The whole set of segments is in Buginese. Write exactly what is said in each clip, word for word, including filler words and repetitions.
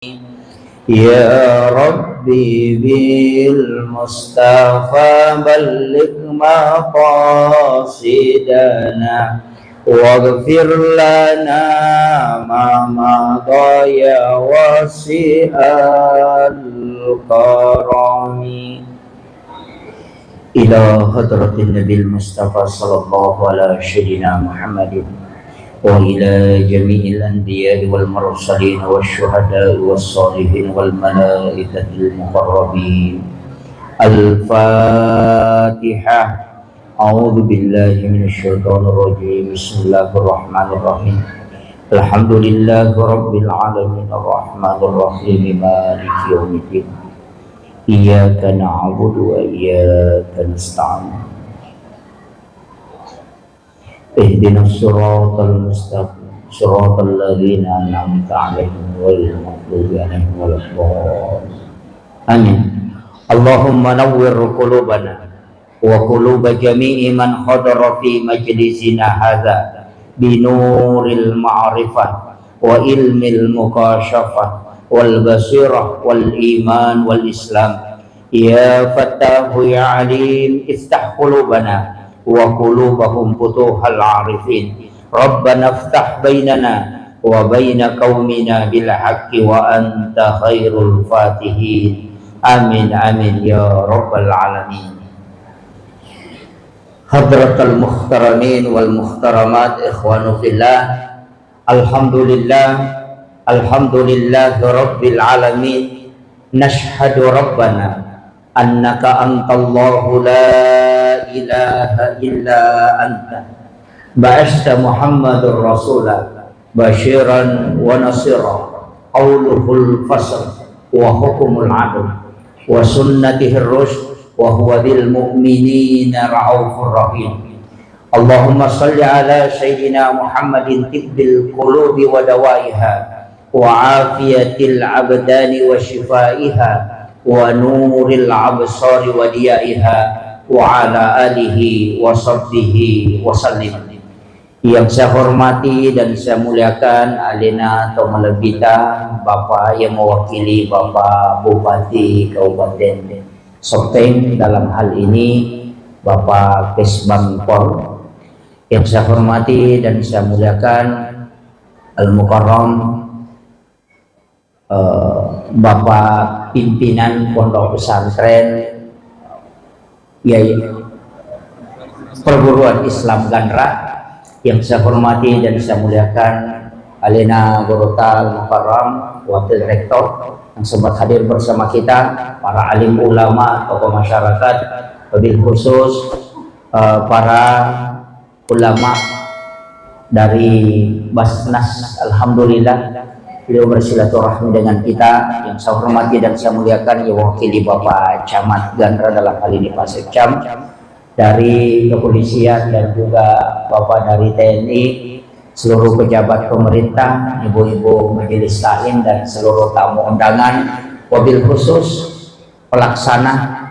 يا رب بالمصطفى بلغ مقاصدنا واغفر لنا ما مضى يا واسع الكرم. إلى حضرة النبي المصطفى صلى الله على سيدنا محمد وإلى جميع الأنبياء والمرسلين والشهداء والصالحين والملائكة المقربين. الفاتحة. أعوذ بالله من الشيطان الرجيم. بسم الله الرحمن الرحيم. الحمد لله رب العالمين. الرحمن الرحيم. مالك يوم الدين. إياك نعبد وإياك نستعين. اهدنا الصراط المستقيم. صراط الذين أنعمت عليهم غير المغضوب عليهم ولا الضالين. آمين. اللهم نور قلوبنا وقلوب جميع من حضر في مجلسنا هذا بنور المعرفة وعلم المكاشفة والبصيرة والإيمان والإسلام. يا فتاح يا عليم، افتح قلوبنا وقلوبهم فتوح العارفين. ربنا افتح بيننا وبين قومنا بالحق وأنت خير الفاتحين. آمين، آمين يا رب العالمين. حضرة المحترمين والمحترمات، إخوان في الله، الحمد لله، الحمد لله رب العالمين. نشهد ربنا أنك أنت الله لا إله إلا أنت. بعثت محمد رسولا بشيرا ونصيرا، قوله الفصل وحكمه العدل وسنته الرشد وهو بالمؤمنين رءوف رحيم. اللهم صل على سيدنا محمد طب القلوب ودوائها وعافية الأبدان وشفائها ونور الأبصار وضيائها وعلى آله وصحبه وسلم. Yang saya hormati dan saya muliakan alena to malebbita, Bapak yang mewakili Bapak Bupati Kabupaten Sopeng, dalam hal ini Bapak Kesbangpol. Yang saya hormati dan saya muliakan Al-Mukarram eh, Bapak Pimpinan Pondok Pesantren Yai Perguruan Islam Ganra, yang saya hormati dan saya muliakan alena Gurutta Al-Mukarram, Wakil Rektor yang sempat hadir bersama kita, para alim ulama, tokoh masyarakat, wabil khusus eh, para ulama dari Basnas, alhamdulillah, beliau bersilaturahmi dengan kita. Yang saya hormati dan saya muliakan, yang wakili Bapak Camat Ganra, dalam hal ini Pak Sekcam, dari kepolisian dan juga Bapak dari T N I, seluruh pejabat pemerintah, ibu-ibu majelis taklim dan seluruh tamu undangan, wabil khusus pelaksana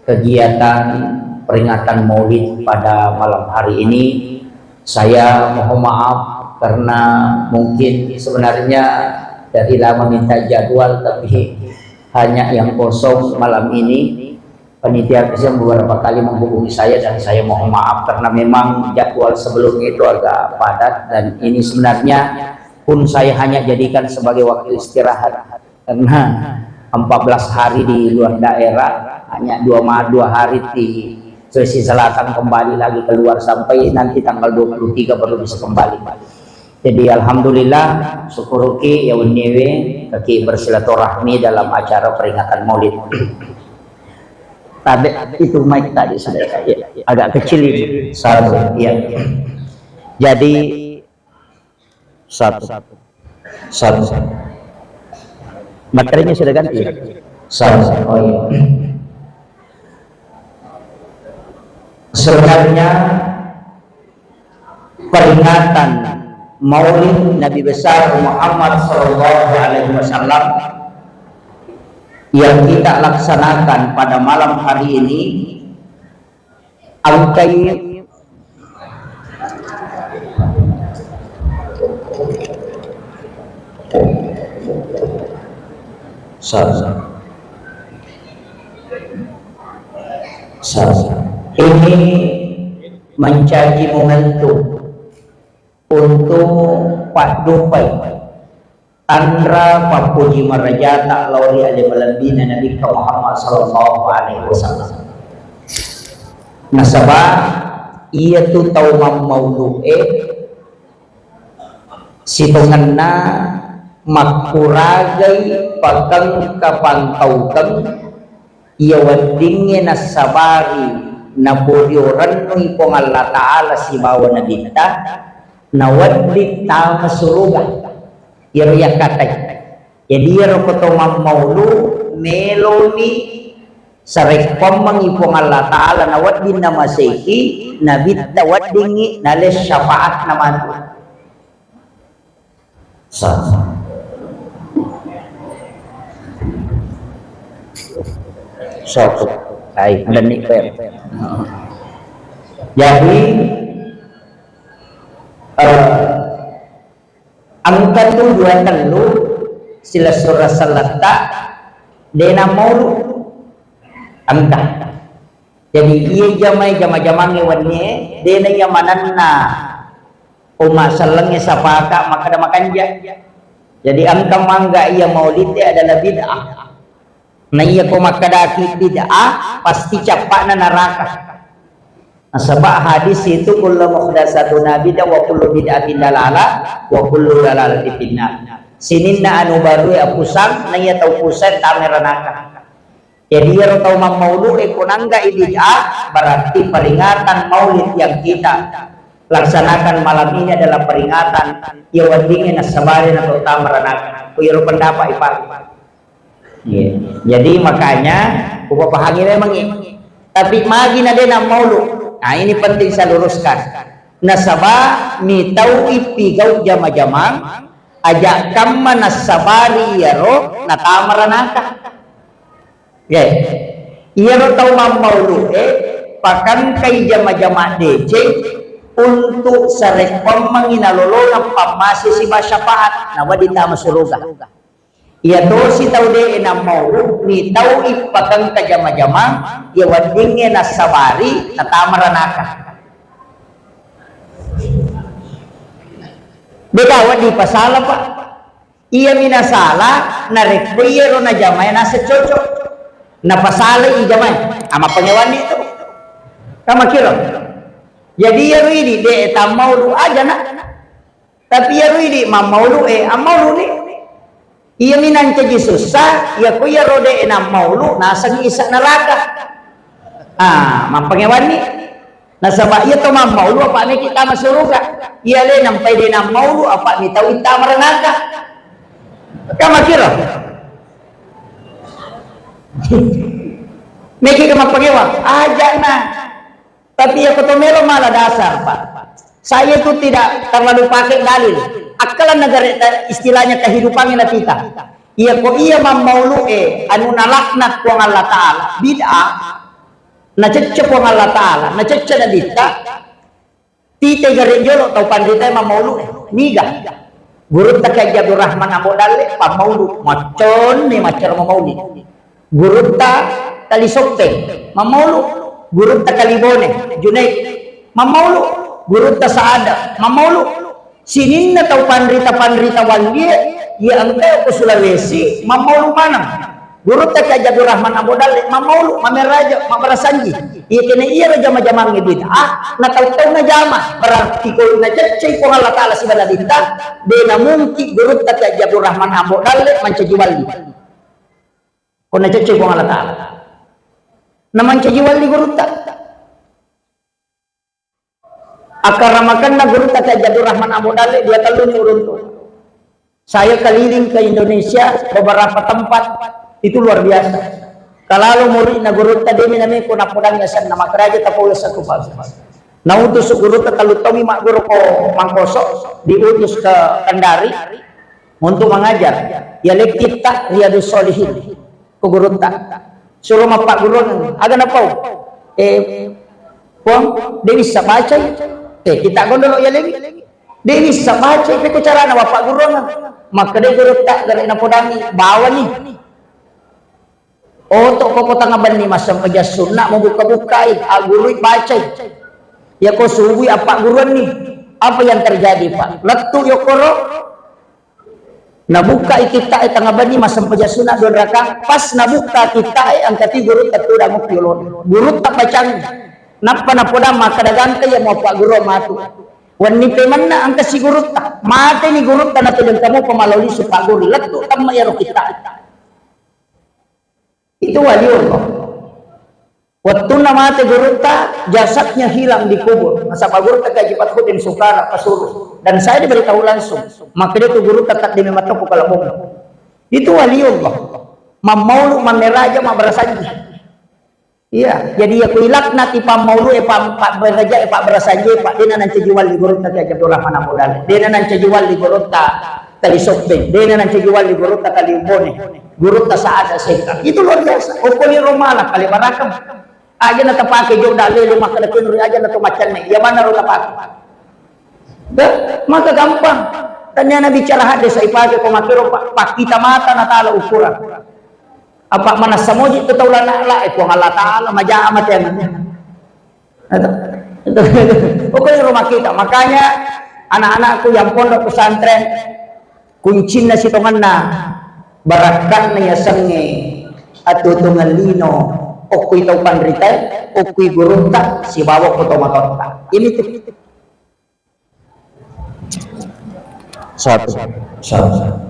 kegiatan peringatan Maulid pada malam hari ini. Saya mohon maaf karena mungkin sebenarnya dari lama minta jadwal, tapi hanya yang kosong malam ini. Panitia kesenian beberapa kali menghubungi saya dan saya mohon maaf karena memang jadwal sebelumnya itu agak padat, dan ini sebenarnya pun saya hanya jadikan sebagai waktu istirahat. Karena empat belas hari di luar daerah, hanya dua ma-, dua hari di Sulawesi Selatan, kembali lagi keluar sampai nanti tanggal dua puluh tiga baru bisa kembali. Jadi alhamdulillah, syukuruki ya wenniwe kaki bersilaturahmi dalam acara peringatan Maulid. Tabe itu mic tadi sudah, ya, agak kecil ini. Satu, ya. Jadi satu. Satu. Baterainya sudah ganti? Satu. Oh iya. Sebenarnya peringatan Maulid Nabi besar Muhammad sallallahu alaihi wasallam yang kita laksanakan pada malam hari ini, engkai, Sa-, sa-, ini mencaji momentum untuk paddupai tanra pappuji marajata lao ri ale malebbi'na Nabitta Muhammad sallallahu alaihi wasallam. Nasaba iyatu tau mammaulu'e sitongenna makkuragai pakeng kapantaukeng iya weddingnge nassabari naporio rennui Puang Allah Ta'ala sibawa Nabitta, nawedding tama suruga. Iyaro yakkatai. Jadi iyaro ko to mammaulu melomi sarekkuammengngi Puang Allah Ta'ala nawedding namaseki, Nabitta weddingngi nale syafaatna matu. Sa-, satu. Hai, denni per. Jadi, eh, engka tu dua tellu silessureng selletta de nammaulu. Engka. Jadi, iya jamae jama-jamangnge wennie, de na iya manenna umma sellengnge sapaka makkeda makanja. Jadi, engka mangga iya maulidde adalah bid'ah. Na iya ko makkedaki bid'ah, pasti cappa'na naraka. Nasaba hadis itu, "Kullu muhdatsatin bid'ah wa kullu bid'atin dalalah wa kullu dalalatin finnar." Sininna anu barue apusang, na iya tau pusang tama ranaka. Jadi, iyaro tau mammaulu'e ko nangga'i bid'ah, berarti peringatan maulid yang kita laksanakan malam ini adalah peringatan iya weddingnge nassabari na to tama ranaka. Ko iyaro pendapat, Pak. Iya. Jadi, makanya upapahangi memang ini. Tapi magi na de nammaulu. Nah, ini penting saya luruskan. Nasaba mitau ippigau jama-jamang, aja kamma nassabari iyaro natama ranaka. Oke. Iyaro tau mammaulu'e pakangkai jama-jama deceng untuk sarekkuammengngi nalolongeng pammase siba syafaat, nawedding tama suruga. Iya tosi tau de nammaulu mitau ippakangka jama-jamang, iya weddingnge nassabari natama ranaka. Deka wedding pasala, Pak. Iyami nasala, narekko iyaro najamae naseng cocok. Napasalai jamae. Ama pengewanni tu. Kamakiro. Jadi iyaro idi de tammaulu aja na. Tapi iyaro idi mammaulu'e, ammauluni. Iyami nancaji sussa, iyako iyaro de nammaulu, nasengngi issa neraka. Ah, mappangewanni. Nasaba iya to mammaulu apa meki tama suruga. Iya le nampai de nammaulu apa mitau tama ranaka. Kamakiro. Meki ke mappangewang, aja na. Tapi iya ko to melo mala dasar, Pak. Saya itu tidak terlalu pakai dalil. Akkalan negara, istilahnya kehidupannya na kita. Iya ko iya mammaulu'e anu nalaknat Puang Allah Ta'ala, bid'ah, nacecce Puang Allah Ta'ala, nacecce Nabitta, tite gare jolo tau panrita mammaulu'e. Niga? Gurutta Kiai Haji Abdul Rahman Ambo Dalle, pammaulu, macconni maccara mamauli. Gurutta Kali Soppeng, mammaulu. Gurutta Kali Bone, Junaid, mammaulu. Gurutta Saada, mammaulu. Sininna tau panrita-panrita wallie, iya engka ko Sulawesi, mammaulu maneng. Gurutta Kiai Haji Abdul Rahman Ambo Dalle, mammaulu, mameraja, mabbarasanji. Iya kene iya jama-jamangnge bid'ah, na tau-tau najama, berarti ko naceccei Puang Allah Ta'ala sibawa Nabitta, de namungkin gurutta Kiai Haji Abdul Rahman Ambo Dalle mancaji wali. Ko naceccei Puang Allah Ta'ala. Na mancaji wali gurutta. Akkaramakenna gurutta Kiai Haji Abdul Rahman Ambo Dalle dua telluni uruntu. Saya keliling ke Indonesia beberapa tempat, itu luar biasa. Kalalo muridna gurutta demi nameko napodangi asenna, makeraja tapau satu bangsa. Nautus gurutta tellu taungngi magguru ko Mangkoso, diutus ke Kendari untuk mengajar. Dialektitta Riyadus Shalihin. Ko gurutta. Suro mappagguruang, aga napau? Eh, Puang, de wissa bacai. Eh, kita gondolo ya lewi. De wissa bacai, peko carana mappagguruang. Makkeda gurutta, gare napodangi, bawani. Oto' ko ko tengnga benni massempajang sunna, mabukka-bukkai, aggurui, bacai. Yako subui appagguruanni. Apa yang terjadi, Pak? Lettu yokkoro. Nabukkai kitta'e tengnga benni massempajang sunna dua rakaat. Pas nabukka kitta'e, engka toi gurutta tudang okko yolona. Gurutta bacangngi. Nappa napodang makkeda, gangka iya muappagguruang matu. Wenni pemenna engka si gurutta. Mateni gurutta, natuli engka mopa malao lisu pagguru. Lettu temma iyaro kitta'e. Itu waliullah. Wettunna mate gurutta, jasadnya hilang dikubur. Nasaba gurutta Kiai Haji Fathuddin Sukara Pasuruan. Dan saya diberitahu langsung. Makkeda tu gurutta, tadde mematokku kalabong. Itu waliullah. Mammaulu, mammeraja, mabbarasanji. Iya, jadi iya ku ilaknati pammaulu e, pam-, pabbaraja e, pabbarasanji e, pa, dena nancaji wali gurutta Kiai Abdul Rahman Abu Dale. Dena nancaji wali gurutta Kali Soppeng. Dena nancaji wali gurutta Kali Umbone. Gurutta Saada Sengkang. Itu luar biasa. Okko liro mala kale barakam. Aja na tapake jodda lele makkeda kenri aja na to maccanne. Iya manaro tapake. Dah, maka gampang. Tania na bicara hadis, ipake ko makkero pa-, pakkita mata na tala ukuran. Apa manassa moji tu tau lana la, eh, Puang Allah Ta'ala, majama tena. Itu, itu, itu. Pokoknya rumah kita. Makanya anak-anakku yang pondok pesantren, kuncinna sitongenna, barakka'na yasengnge atuo-tuongeng lino, okkoi tau panritae, okkoi gurutta, sibawa ko tomatoatta. Ini tu. Satu. Satu.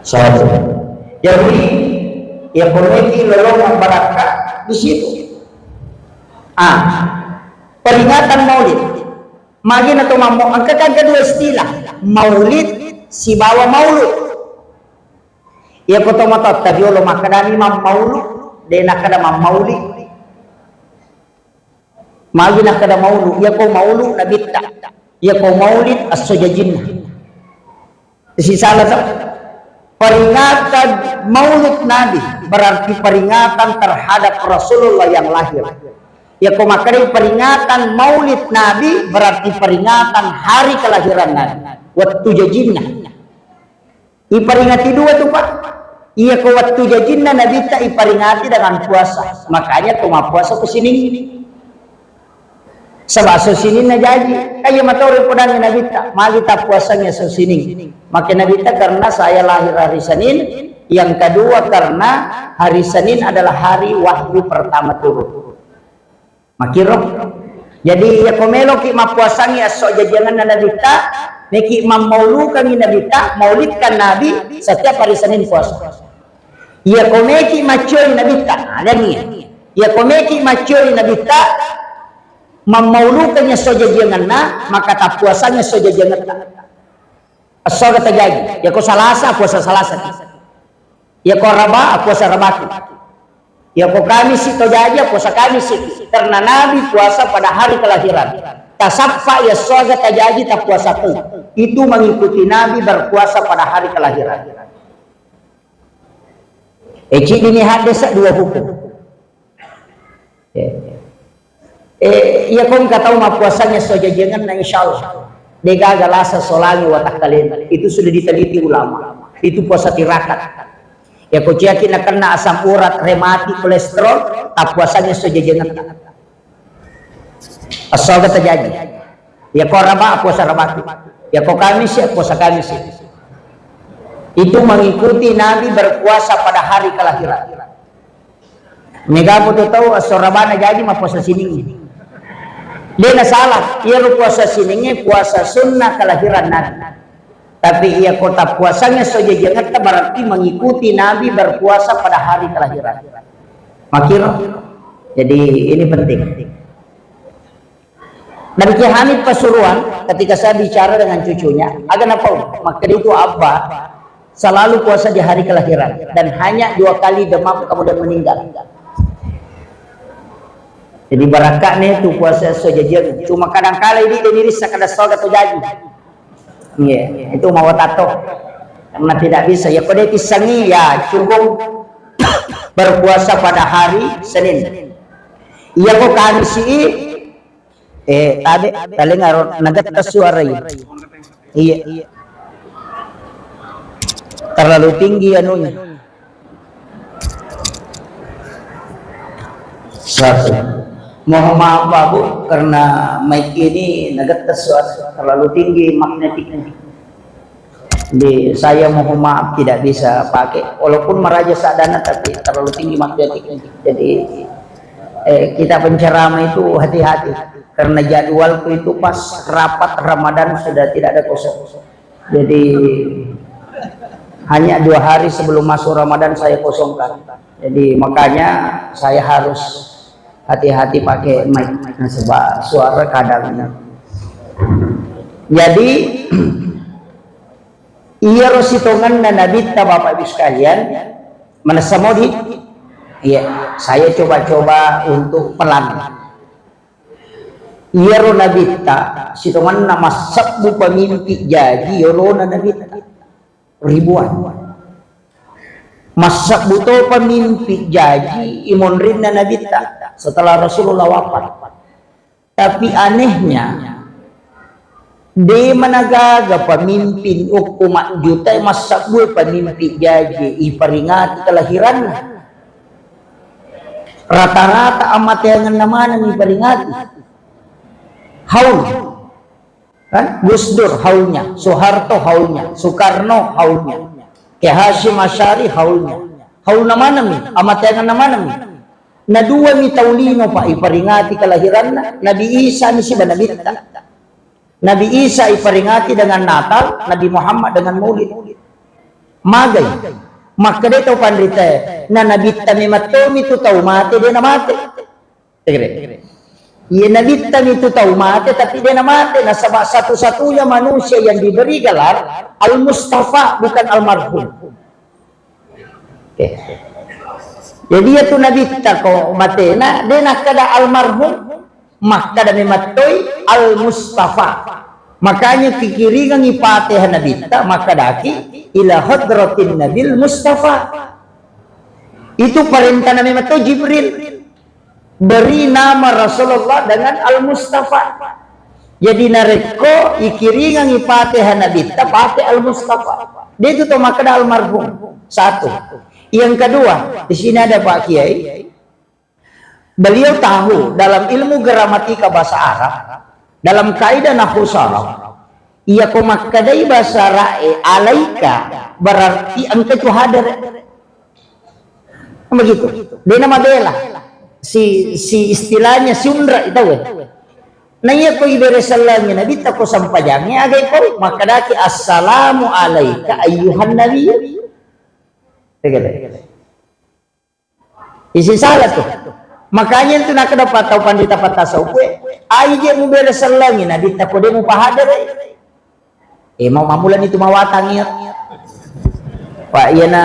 Satu. Jadi, ya, komeloki lolongeng barakka di situ. Ah, peringatan Maulid. Magi na to mammo, engka kan kedua istilah, Maulid sibawa Maulu. Iya ko tomatoatta riolo makkedani mammaulu, de nakkeda mammauli. Magi nakkeda maulu, iya ko maulu nabitta, iya ko maulid esso jajinna. Sisala to? Peringatan maulid Nabi berarti peringatan terhadap Rasulullah yang lahir. Iya ko makkedai peringatan maulid Nabi berarti peringatan hari kelahiran Nabi. Wettu jajinna. Iperingati dua tu, Pak. Iya ko wettu jajinna Nabitta iperingati dengan puasa. Makanya ko mappuasa ko sining. Saba esso sininna jaji. Kaya matoro podangi Nabitta, magi tappuasangi esso sining. Maka Nabitta, karena saya lahir hari Senin. Yang kedua, karena hari Senin adalah hari wahyu pertama turun. Makkiro. Jadi, iya ko meloki mappuasangi esso jajiangenna Nabitta, meki mammaulukangi Nabitta, maulidkan Nabi setiap hari Senin puasa. Iya ko meki maccioli Nabitta, nah, dan iya. Iya ko meki maccioli Nabitta, mammaulukangi esso jajiangenna, maka tappuasangi esso jajiangetta. Esso aga tajaji, iya ko Salasa, puasa Salasa. Iya ko Raba, puasa Rabaku. Iya ko Kamisi to jaji, puasa Kamisi. Karena Nabi puasa pada hari kelahiran. Tasappa iya esso aga tajaji tappuasaku. Itu mengikuti Nabi berpuasa pada hari kelahiran. Eh, cidi ni hadis dua hukum. Eh, iya ko engka tau mappuasangi esso jajiangenna, insyaallah. De gaga lasa solangi watakkalena. Itu sudah diteliti ulama. Itu puasa tirakat. Iya ko ciaki nakenna asam urat, rematik, kolesterol, tappuasangi esso jajiangetta. Esso aga tajaji. Iya ko Raba, puasa Rabaku. Iya ko Kamisi, puasa Kamisi. Itu mengikuti Nabi berpuasa pada hari kelahiran. Mega pu tu tau esso Rabana jaji mappuasa sining. De nasalah, iyaro puasa siningnge puasa sunnah kelahiran Nabi. Tapi iya ko tappuasangi esso jajiangetta berarti mengikuti Nabi berpuasa pada hari kelahiran. Makkiro. Jadi ini penting. Dan Kiai Hamid Pasuruan, ketika saya bicara dengan cucunya, aga napau, makkeda itu Abba selalu puasa di hari kelahiran dan hanya dua kali demam kemudian meninggal. Jadi barakka ne tu puasa esso jajiang. Cuma kadangkala idi de nirissa kada esso aga to jaji. Iya, itu mau tato. Karena tidak bisa. Iya ko de tissengi, ya cukup berpuasa pada hari Senin. Iya ko Kamisi, eh, tabe, paling aro nagetta suara ini. Iya. Terlalu tinggi anunya. Satu. Mohon maaf, Pak, Bu, karena mic ini ngetes suara, terlalu tinggi magnetiknya. Jadi, saya mohon maaf tidak bisa pakai, walaupun maraja sadana, tapi terlalu tinggi magnetiknya. Jadi, eh, kita penceramah itu hati-hati, karena jadwalku itu pas rapat Ramadan sudah tidak ada kosong. Jadi, hanya dua hari sebelum masuk Ramadan saya kosongkan. Jadi, makanya saya harus hati-hati pakai mic, nasaba suara kadang. Jadi, iyaro sitongenna Nabitta, Bapak Ibu sekalian, manessa modi? Iya, saya coba-coba untuk pelan. Iyaro Nabitta sitongenna massebbu pamimpi jaji yolona Nabitta. Ribuan. Massebbu to pamimpi jaji imonrinna Nabitta setelah Rasulullah wafat. Tapi anehnya, de managaga pamimpin okko majjuta massebbu pamimpi jaji iperingati kelahiranna. Rata-rata amateangenna maneng iperingati. Haul. Kan? Gus Dur haulnya, Soeharto haulnya, Soekarno haulnya, Kiai Hasyim Asy'ari haulnya. Haulna maneng mi, amateangenna maneng mi. Na dua mi tau lino, Pak, iperingati kelahiranna, Nabi Isa mi siba Nabitta. Nabi Isa iperingati dengan Natal, Nabi Muhammad dengan Maulid. Magai. Makkeda tau panrita, na Nabitta memang to mi tu tau mate, de namate. Tegere. Iya, Nabitta mi tu tau mate, tapi de namate. Nasaba satu-satunya manusia yang diberi gelar Al-Mustafa, bukan almarhum. Oke. Jadi, iya tu Nabitta ko matena, de nakkeda almarhum, makkeda memettoi Al-Mustafa. Makanya kikiringangi Fatihah Nabitta, makkedaki ila hadratin Nabil Mustafa. Itu perintahna memettoi Jibril. Beri nama Rasulullah dengan Al-Mustafa. Jadi, narekko ikiringangi Fatihah Nabitta, pake Al-Mustafa. De tu to makkeda almarhum. Satu. Yang kedua, di sini ada Pak Kiai. Beliau tahu dalam ilmu gramatika bahasa Arab, dalam kaidah nahwu sharaf, iya ko makkedai bahasa Arab e alaika, berarti engka tu hadere. Begitu. De namabela. Si, si istilahnya si unra itu, eh. Na iya ko ibere sellangi Nabitta ko sempajangi, agai ko makkedaki, "Assalamu alaika ayyuhan nabi." Tegere. Isi salah tu. Makanya tu nakkeda tau panrita patasawuf e, aije mubere sellangi Nabitta ko de mupahadere. Eh, mau mammulani tu mawatang iya. Pak, iyana,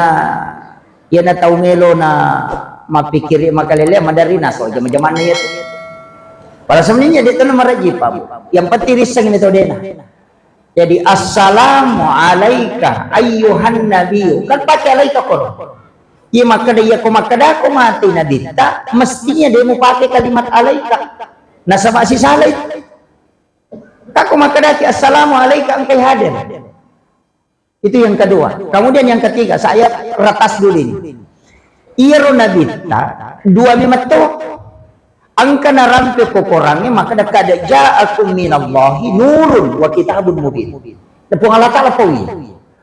iyana tau melo na mappikiri makalele maderri naso jama-jamanna iya tu. Pada sebenarnya de tena maraji, Pak, Bu. Yang penting risseng ini tau dena. Jadi, "Assalamu alaika ayyuhan nabiyyu." Kan pake alaika kono. Iya makkeda, iya ko makkeda ko mate Nabitta, mestinya de mupake kalimat alaika. Nasaba sisalai. Kako makkedaki, "Assalamu alaika," engkai hadir. Itu yang kedua. Kemudian yang ketiga, saya ratas dulu ini. Iyaro Nabitta, dua mi metto. Engka narampe ko Korangnge, makkeda, "Qad ja'akum minallahi nurun wa kitabun mubin." Puang Allah Ta'ala paui.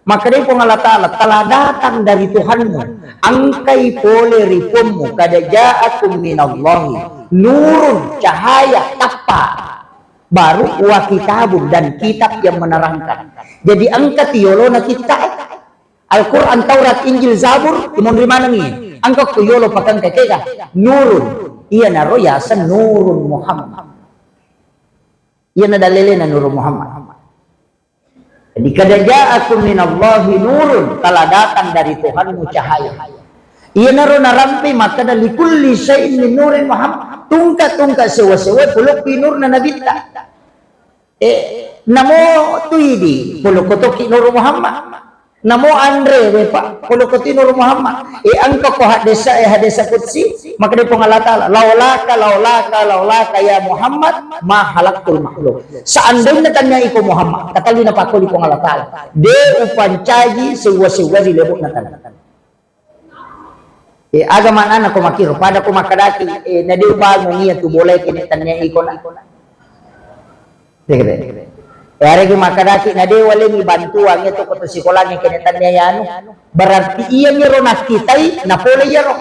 Makkedai Puang Allah Ta'ala, "Telah datang dari Tuhanmu, engkai pole ri Puangmu, qad ja'akum minallahi nurun, cahaya, tappa." Baru wa kitabun, dan kitab yang menerangkan. Jadi engka tu yolona kitta e. Al-Quran, Taurat, Injil, Zabur, imonri manengi. Engka ku yolo pakengka kega. Nurun. Iyanaro yaseng Nurun Muhammad. Iyana dalilena Nurun Muhammad. Jadi, "Qad ja'akum minallahi nurun," telah datang dari Tuhanmu cahaya. Iyanaro narampe makkeda, "Likulli syai'in min nurin Muhammad." Tungka-tungka sewa-sewa polokki nurna Nabitta. Eh, namo tu idi, polokko tokki Nurun Muhammad. Namo anre we, Pak, polokko tu Nurun Muhammad. Eh, engka ko hadesa, eh, hadesa qudsi, makkeda Puang Allah Ta'ala, "Laulaka, laulaka, laulaka ya Muhammad, ma khalaqtul makhluk." Seandainya tania iko Muhammad, katali napakkoli Puang Allah Ta'ala, de upancaji sewa-sewa ri lebo'na tanah. Eh, aga maknana ko makkiro? Pada ko makkadaki, eh, na de' ubangung iya tu bolae kene' tannia iko na. Dek, dek. Eh, aregi makkadaki na de' walengngi bantuang iya tu ko tu sikolangnge kene' tannia anu. Berarti iya miro nakkitai na pole iyaro.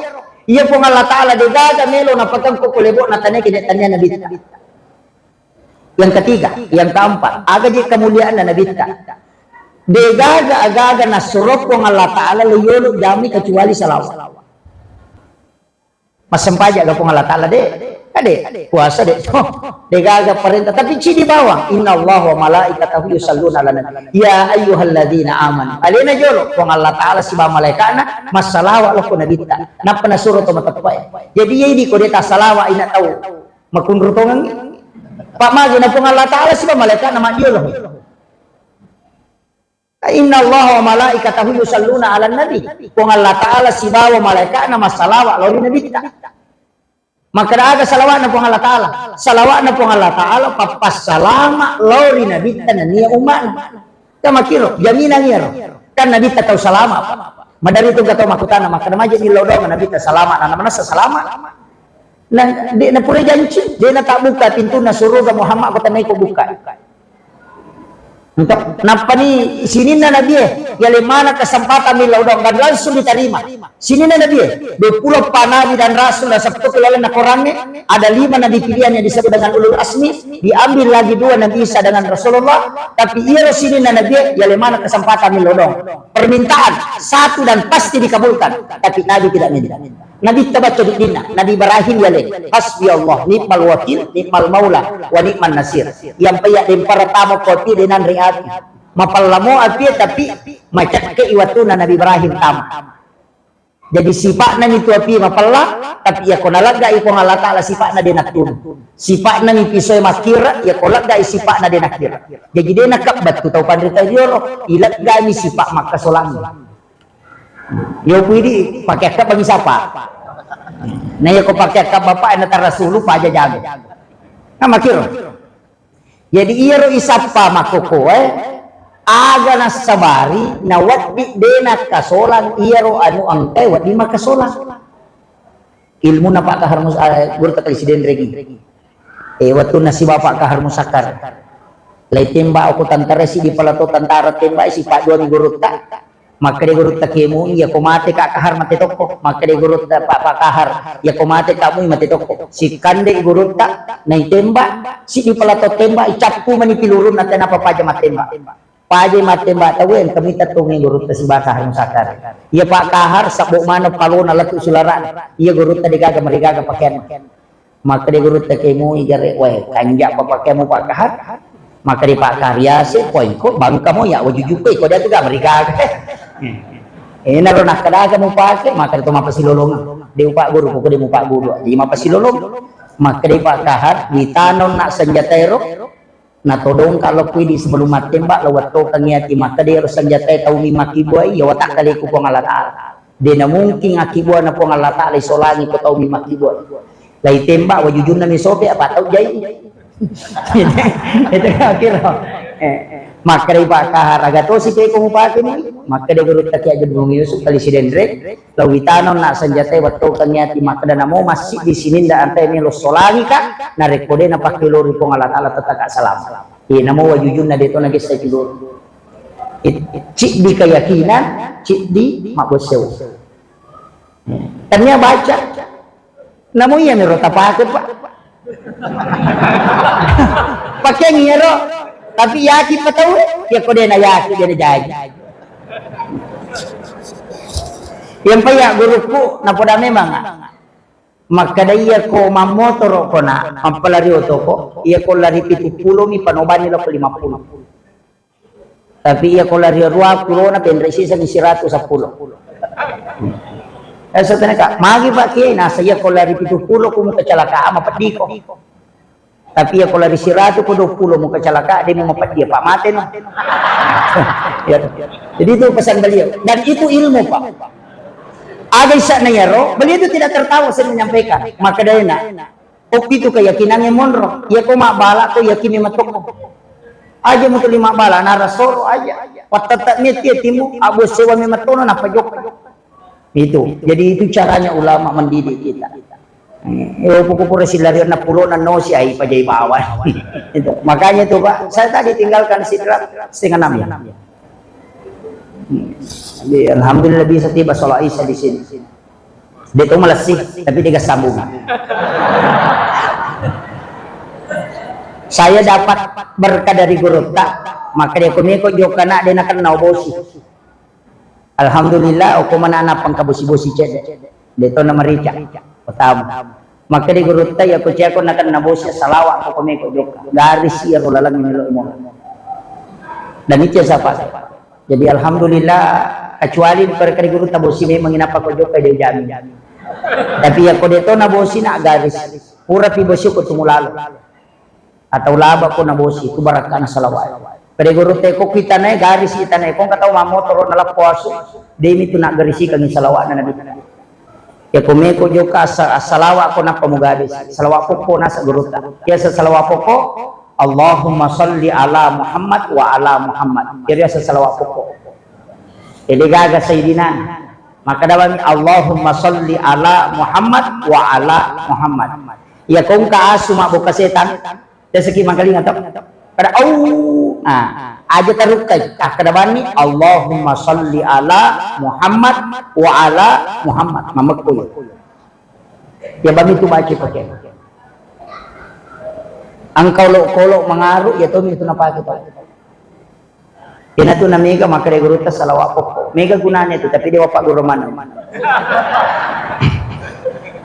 Iya Puang Allah Ta'ala de' gaga melo napakengko ko lebo'na tannia kene' tannia nabitta. Yang ketiga, yang keempat, aga je kemuliaanna nabitta. De' gaga aga-aga nassuro Puang Allah Ta'ala lo yolo' jamai kecuali salawat. Massempajang ga Puang Allah Ta'ala de'? Ka de'. Puasa de'. De' gaga parenta, tapi cidi bawang. Inna Allah wa malaikatahu yusalluna ala nabi. Ya ayyuhalladzina amanu. Alena jolo Puang Allah Ta'ala sibawa malaika'na massalawa' lo ko nabitta. Nappa nasuro to mateppe'e. Jadi iya idi ko de' tassalawa' ina tau. Makunru tongengngi. Pa' magi na Puang Allah Ta'ala sibawa malaika'na maddiolo. Inna Allah wa malaikatahu yusalluna ala nabi. Puang Allah Ta'ala sibawa malaika'na massalawa' lao ri nabitta. Makkada aga salawa'na Puang Allah Ta'ala? Salawa'na Puang Allah Ta'ala pappassalama' lao ri nabitta nennia umma'na. Ka makkiro, jaminang iyaro. Kan nabitta tau salama', Pak. Madari tu engka tau makkutana, makkada maje' millau doang nabitta salama', na manessa salama'. Na, de' na pura janci, de' na tabbuka pintunna suruga Muhammad ko tennai ko bukka. Untuk, nappani sininna nabie, yale mana kesempatan millau doang dan langsung diterima. Sininna nabie, dua puluh empat nabi dan rasul dan sepuluh lalenna korangnge, ada lima nabi pilihan yang disebut dengan ulul azmi, diambil lagi dua Nabi Isa dengan Rasulullah, tapi iyaro sininna nabie, yale mana kesempatan millau doang. Permintaan satu dan pasti dikabulkan, tapi Nabi tidak minta. Nabi tabaca duddinna, Nabi Ibrahim yale, hasbi Allah, ni'mal wakil, ni'mal maula, wa ni'man nasir. Yang payah dempara tama kopi dengan riati. Mapallamo api tapi macakke iwatuna Nabi Ibrahim tama. Jadi sipa'na mi tu api mapella, tapi iya ko naleggai Puang Allah Ta'ala sipa'na de' nattunu. Sipa'na mi pisoe makkira, iya ko leggai sipa'na de' nakkira. Jadi de' nakebbattu tau panrita riolo, ileggai mi sipa' makkasolangngi. Yo pui di pake akkebbangngi sapa? Na iya ko pake akkebba pa' na tarasulu paja jago. Na makkiro. Jadi iyaro isappa makkokkoe, aga nassabari nawedding de' nakkasolang iyaro anu engkae wedding makkasolang. Ilmunna Pak Kahar Mus-, eh, gurutta Kali Sidenreng. Eh, wettunna sibawa Pak Kahar Musakkar. Lai tembak okko tentara siddi palato tentara tembak sipa' duani gurutta. Makkeda gurutta kemui, iya ko mate Kak Kahar mate tokko. Makkeda gurutta Pak, Pak Kahar, iya ko mate Kak Mui mate tokko. Sikkande gurutta, naitembak, siddi palato tembak, icappu mani pilurunna tenapa paja mattembak. Paja mattembak tau engka mita tonge gurutta sibawa Kahar Musakkar. Iya Pak Kahar, sabbo maneng palona lettu sulara'na. Iya gurutta degaga marigaga pakeanna. Makkeda gurutta kemui gare, wae, kanja' papakemu Pak Kahar. Makkeda Pak Kahar, yase, poingko, bangkamo ya, wajujupe, ko dia tu ga merigaga. Eh, naro nakkedaga mupake, makkeda to mapasilolong. De' upagguru, pokok de' mupagguru. Jadi mapasilolong. Makkeda Pak Kahar, witano na senjata ero, natodongka' lo pui di sebelum mattembak, lo wettokengngi ati, makkeda ero senjatae taumi makkibbuai, ya watakkaleku Puang Allah Ta'ala. De' namungkin akkibbuana Puang Allah Ta'ala isolangi ko taumi makkibbuai. Lai tembak wajujunna mi sope apa tau jai. Itu kira. Eh, makkeda Pak Kahar, aga tosi pe ko mupake mi? Makkeda gurutta Kiai Haji Abdul Muin Yusuf Kali Sidenreng, lo witano na senjatae wettokengngi ati, makkeda namo massiddi sininna antae melo solangika, narekko de' napakkelori Puang Allah Ta'ala tettaka salama. Iye namo wajujunna de' to nagessa kilori. It-, ciddi keyakinan, ciddi mabboseu. Tania baca. Namo iya miro tapake, Pak. Pakeang iyaro, tapi yakin pa tau, iya ko de' na yakin, de' na jaji. Yang paya gurukku, napoda memang. Makkeda iya ko mammotoro' ko na, mappalari oto ko, iya ko lari pitu pulo mi panobani lo ko lima pulo. Tapi iya ko lari rua pulona penre' siseng siratu seppulo. Eh, setenaka, magi Pak Kiai, nasa iya ko lari pitu pulo ko mukecelakaan, mapeddiko. Tapi iya ko lari siratu ko dua pulo mukecelakaan, de' mumapeddi, Pak, mate no. Ya. Jadi itu pesan beliau. Dan itu ilmu, Pak. Aga isa'na iyaro, beliau itu tidak tertawa saya menyampaikan. Makkedana, okki tu keyakinangnge monro, iya ko mabbala ko yakin memang tokko. Aja mutuli mabbala, narasoro aja. Pattette' metti atimu, abbo sewa memang tono, nappa jokka. Itu. Jadi itu caranya ulama mendidik kita. Eh, yo, pokok pura silarian na pulo na no si ai pajai bawang. Itu. Makanya itu, Pak, saya tadi tinggalkan Sidrap setengah enam ya. Hmm. Jadi, alhamdulillah bisa tiba sholat Isya di sini. Dia tuh melesi, tapi dia sambung. Saya dapat berkah dari gurutta, maka dia kumiko jokana dia nakenna bosi. Alhamdulillah, okko mana anak pangka bosi-bosi cedde. Dia tuh nama Rica. Pertama. Maka di gurutta ya kuciako nakenna bosi salawa ko meko jokka. Garis iya ro laleng melo mo. Dan itu siapa? Jadi alhamdulillah, kecuali di perkara gurutta bosi memang inapa ko jokka dia jamin. Tapi ya ko dia tuh na bosi nak garis. Pura pi bosi ko tumulalo. Atau laba ko na bosi, itu barakkana salawat. Pada gurutta ko kita nae garis kita nae, ko engka tau mammotoro na lappo asu, demi tu nak garisikangi salawat na Nabi. Ya ko meko jokka asa-, salawat ko nappa mugaris, salawat pokko nasa gurutta. Ya sa-, salawat pokko, Allahumma salli ala Muhammad wa ala Muhammad. Ya biasa salawat pokko. Jadi gaga Sayyidina. Maka dawami Allahumma salli ala Muhammad wa ala Muhammad. Ya ko engka asu mabbuka setan, Biasa ki mangkalinga to? Kada au. Nah, aja tarukkai. Ah, kada banni, Allahumma salli ala Muhammad wa ala Muhammad. Mamekko ya. Ya bami tu baca pakai. Engkau lo kolo mangaru ya to itu napake to. Ina tu na mega maka dia gurutta salawat pokok. Mega gunanya tu, tapi dia bapak guru mana?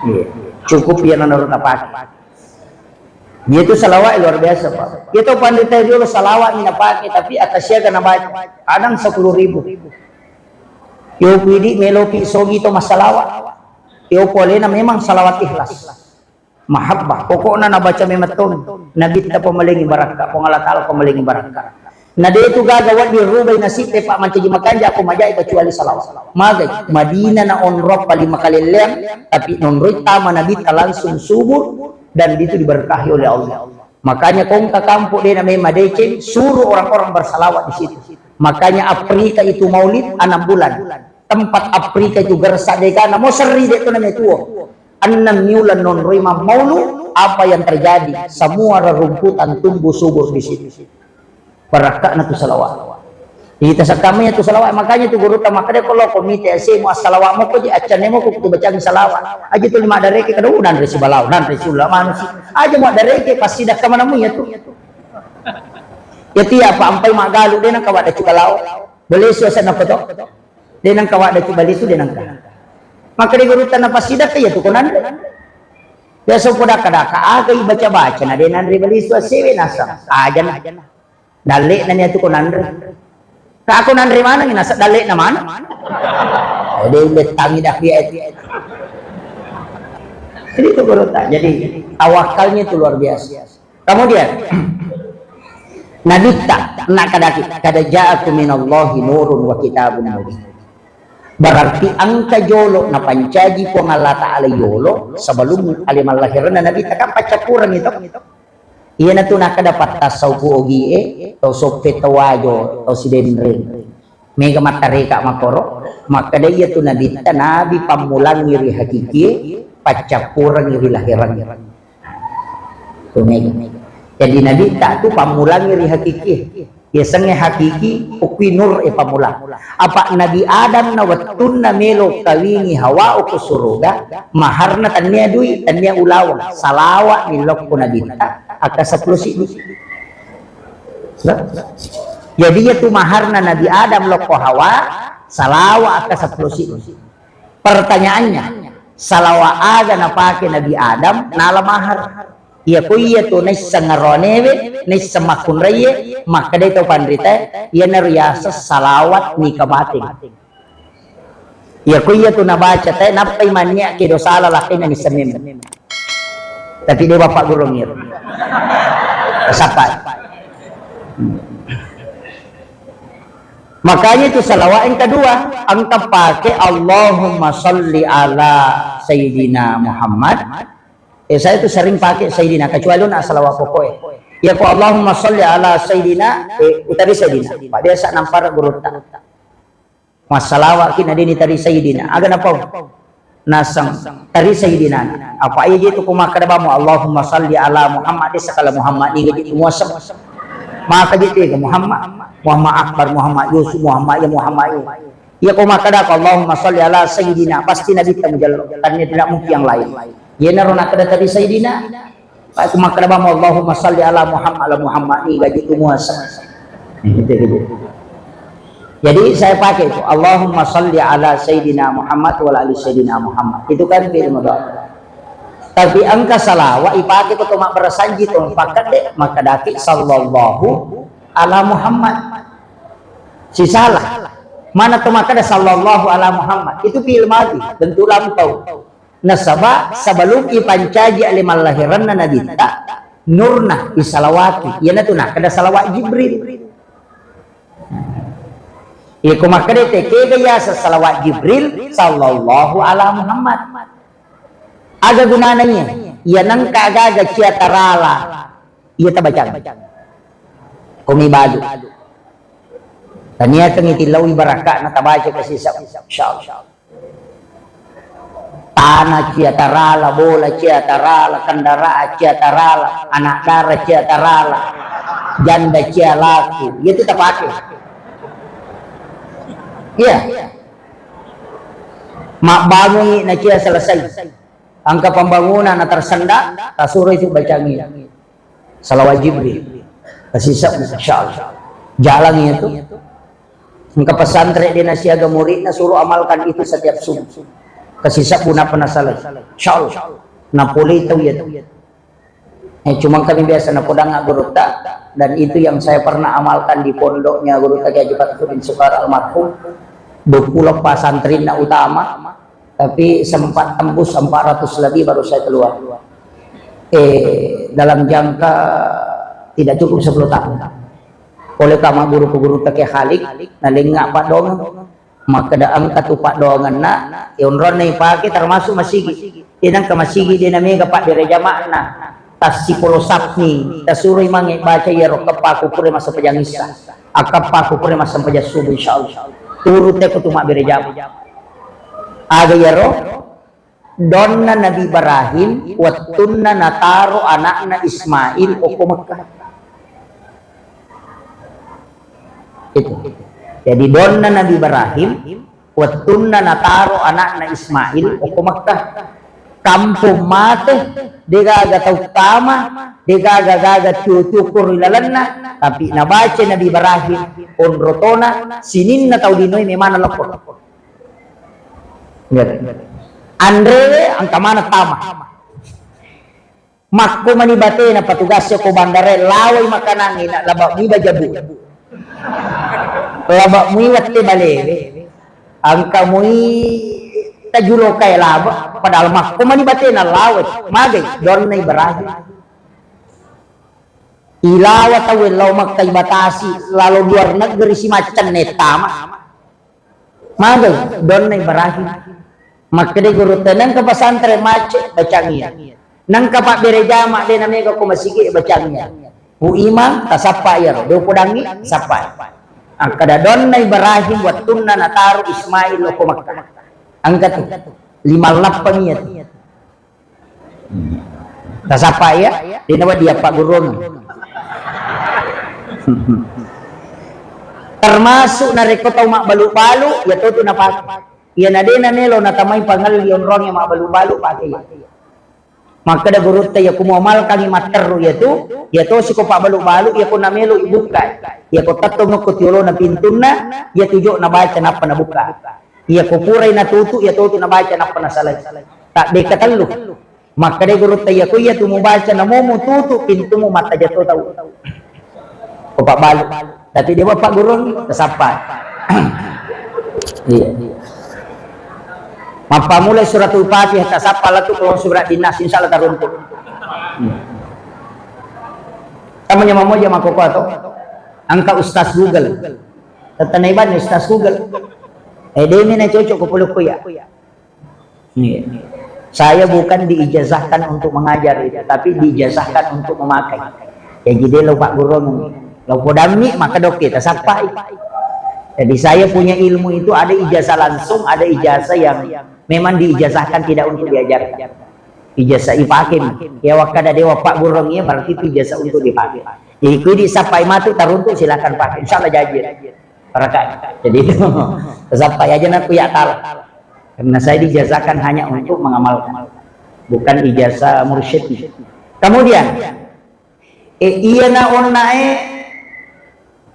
Iya. Cukup ya menurut apa? Dia tu salawat luar biasa, Pak. Dia tu pandita dulu salawat mina pakai, tapi atas siaga na baca. Kadang sepuluh ribu. Yo pidi meloki sogi to masalawat. Yo polena memang salawat ikhlas. Mahabbah. Pokokna nabaca memettong. Nabitta pamalengi barakka. Puang Allah Ta'ala pamalengi barakka. Na de tu gaga wedding rubai nasitte, Pak, mancaji makanja ko majai kecuali salawat. Magai, Madinah na onrong paling makalelleang, tapi nonroi tama Nabitta langsung subur dan itu diberkahi oleh Allah. Makanya kongka kampung de na memang deceng, suruh orang-orang bersalawat di situ. Makanya Afrika itu maulid enam bulan. Tempat Afrika itu gersa deka, namo serri de tu name tuo. Enam bulan nonroi mammaulu, apa yang terjadi? Semua rerumputan tumbuh subur di situ. Barakka'na tu salawat. Kita sakkamnya tu salawat, makanya tu guru ta makkeda ko lo ko mite ase mu assalawat mo ko je accanne mo ko tu bacang salawat. Aja tu lima dareke kada udan resi balau, dan resi ulama manusia. Aja mu dareke pasti dah kemana mu ya tu. Ya tiap apa ampai magalu de nang kawada cuka lao. Boleh suasana foto. De nang kawada cuka lisu de nang ka. Maka di guru ta na pasti dah ya tu konanre. Biasa poda kada ka aga ibaca-baca na de nanre balisu asewe nasang. Aja na. Dalle na ni atu konanre. Ka konanre mana ni nasa dalle na mana? Oh, de ulle tangi dah piye. Jadi itu guru ta. Jadi tawakalnya itu luar biasa. Kemudian Nabitta na kadaki kada ja'akum minallahi nurun wa kitabun mubin. Berarti engka jolo napancaji Puang Allah Ta'ala yolo sebelum ale mallahiranna Nabitta kan paccappureng itu. Iyanatu nakkeda pattasau ku ogie, tau soppe, tau wajo, tau sidenreng. Mega mattareka makkoro, makkeda iyatu Nabitta nabi pammulangi ri hakikie, paccappurengi ri laherang. Tu mega. Jadi Nabitta tu pammulangi ri hakikie. Yasengnge hakiki, ukui nur e pammulang. Apa Nabi Adam na wettunna melo kawingi Hawa ko suruga, maharna tannia dui, tannia ulaweng. Salawa ni lokko Nabitta, akka seppulo siddi. Jadi iyatu maharna Nabi Adam lokko Hawa, salawa akka seppulo siddi. Pertanyaannya, salawa aga napake Nabi Adam nala mahar? Iya ko iya tu naisseng aroanewe, naisseng makkunraie, makkedai tau panritae, iyanaro yaseng salawat nika bateng. Iya ko iya tu nabaca tae, nappai mannia kedo sala lakkainna nisseng memeng. Tapi de bapak guru ngiro. Sapa? Makanya itu salawat yang kedua, engka pake Allahumma salli ala Sayyidina Muhammad. Eh, saya itu sering pakai Sayyidina, kecuali nak salawat pokok, eh. Ya ko Allahumma salli ala Sayyidina, eh, utawi Sayyidina. Pak biasa nampara gurutta. Massalawa ki na deni tari Sayyidina. Aga napau? Naseng tari Sayyidina. Apa iya je tu ko makkeda bamo, "Allahumma salli ala Muhammad," de sakala Muhammad ni gaji muaseng. Maka je tu Muhammad, Muhammad Akbar, Muhammad Yusuf, Muhammad ya, Muhammad ya. Iya ko makkeda ko, "Allahumma salli ala Sayyidina," pasti Nabi ta mujallo. Karena tidak mungkin yang lain. Iya naro nakkeda tari Sayyidina. Aku makkeda bamo, "Allahumma salli ala Muhammad, ala Muhammad," ni gaji tu muaseng. Gitu, gitu. Jadi saya pakai itu, "Allahumma salli ala Sayyidina Muhammad wa ala ali Sayyidina Muhammad." Itu kan fi'il mudhari. Tapi engka salawa ipake ko to mabbarasanji to pakkedde, makkedaki sallallahu ala Muhammad. Sisala. Mana to makkeda sallallahu ala Muhammad? Itu fi'il madhi, bentuk lampau. Nasaba sebelum ipancaji ale mallahiranna Nabitta, nurna isalawati. Iyanatu nakkeda salawat Jibril. Iko makkeda te kega yaseng salawat Jibril, sallallahu ala Muhammad. Aga gunana iya? Iya nengka aga-aga cia tarala, iya tabacang. Komi balu. Taniakengngi tillaui baraka'na tabaca kasisa. Insyaallah. Tana cia tarala, bola cia tarala, kendaraan cia tarala, anak dara cia tarala, janda cia laku. Iya tu tapake. Iya. Mabbangungi na cia selesai. Engka pembangunan na tersenda, tasuro itu bacangi. Salawat Jibril. Kasisa, insyaallah. Jalan itu. Engka pesantren de nasiaga muridna suruh amalkan itu setiap subuh. Kasisa puna pernah salah. Insyaallah. Napole tau ya tu. Eh, cuma kami biasa napodang gurutta, dan itu yang saya pernah amalkan di pondoknya gurutta Kiai Haji Fathur bin Sukar almarhum. Dua puluh pesantrenna utama, tapi sempat tembus empat ratus lebih baru saya keluar. Eh, dalam jangka tidak cukup sepuluh tahun. Oleh kama guru-guru teke Khalik, nalenga padong, makkeda engka tu padongenna, ya onronna ipake termasuk masigi. Inangka masigi de namega paddere jama'na, tassipolo sapni, tasuroi mange baca iyaro keppaku pure massempajang issa, akeppaku pure massempajang subuh, insyaallah. Turut teko tu mabbere jama. Aga iyaro? Donna Nabi Ibrahim wettunna nataro anakna Ismail okko Mekkah. Itu. Jadi donna Nabi Ibrahim wettunna nataro anakna Ismail okko Mekkah. Kampung mate, degaga tau tama, degaga gaga tio-tio koro ri lalenna, tapi nabaca Nabi Ibrahim onrotona, sininna tau linoe memana lokko. Anrewe engka maneng tama. Makko mani batena petugas ko bandara, lawai makanangi na laba mui bajabu. Laba mui wette balewe. Engka mui tajulo kae laba, padahal makko mani batena lawai. Magai donna Ibrahim. Ilawa tau lao Mekkah ibatasi, lalo luar negeri si maccenne tama. Magai donna Ibrahim. Makkeda gurutta, nengka pesantren macet, bacangi iya. Nengka pabbere jama de namega ko masigi, bacangi iya. Bu Imam, tasappa iyaro, de upodangi, sappa. Akkeda donna Ibrahim wettunna nataro Ismail ko Mekkah. Engka tu, lima lappa iya tu. Tasappa iya, de nawedding iya pagguruang. Termasuk narekko tau mabbalu-balu, iya totu napake. Iyana de namelo natamai pangelli onrong iya mabbalu-balu, pake iya. Makkeda gurutta, iya ko muamalkangi matteru iya tu, iya tosi ko pabbalu-balu, iya ko namelo ibukka. Iya ko tettong ko tiolona pintunna, iya tu jo nabaca nappa nabukka. Iya ko purai natutu, iya totu nabaca nappa nasalai. Tabbekka tellu. Makkeda gurutta, iya ko iya tu mubaca namo mututu pintumu mattaja to tau. Ko pabbalu. Tapi de wa pagguruang, tasappa. Iya. Mappamulai suratul Fatihah, tasappa latu ko surat dinas, insyaallah taruntu. Kamu nyamamo aja mako kuato. Engka Ustaz Google. Tettana ibanni Ustaz Google. Eh, demi na cocok ko pulukku ya. Iya. Saya bukan diijazahkan untuk mengajar itu, tapi diijazahkan untuk memakai. Jadi de lo pagguruang, lo podammi, maka doke tasappai. Jadi saya punya ilmu itu ada ijazah langsung, ada ijazah yang memang diijazahkan tidak untuk diajarkan. Ijazah ipake mi. Ya wakkada dewa Pak Gurung ya, berarti itu ijazah untuk dipakai. Jadi kui disappai matu taruntuk, silakan pakai. Insya Allah jaji. Barakat. Jadi itu. Sappai aja nak kuyak tal. Karena saya diijazahkan hanya untuk mengamalkan. Bukan ijazah mursyid. Kemudian, e, iya na onna e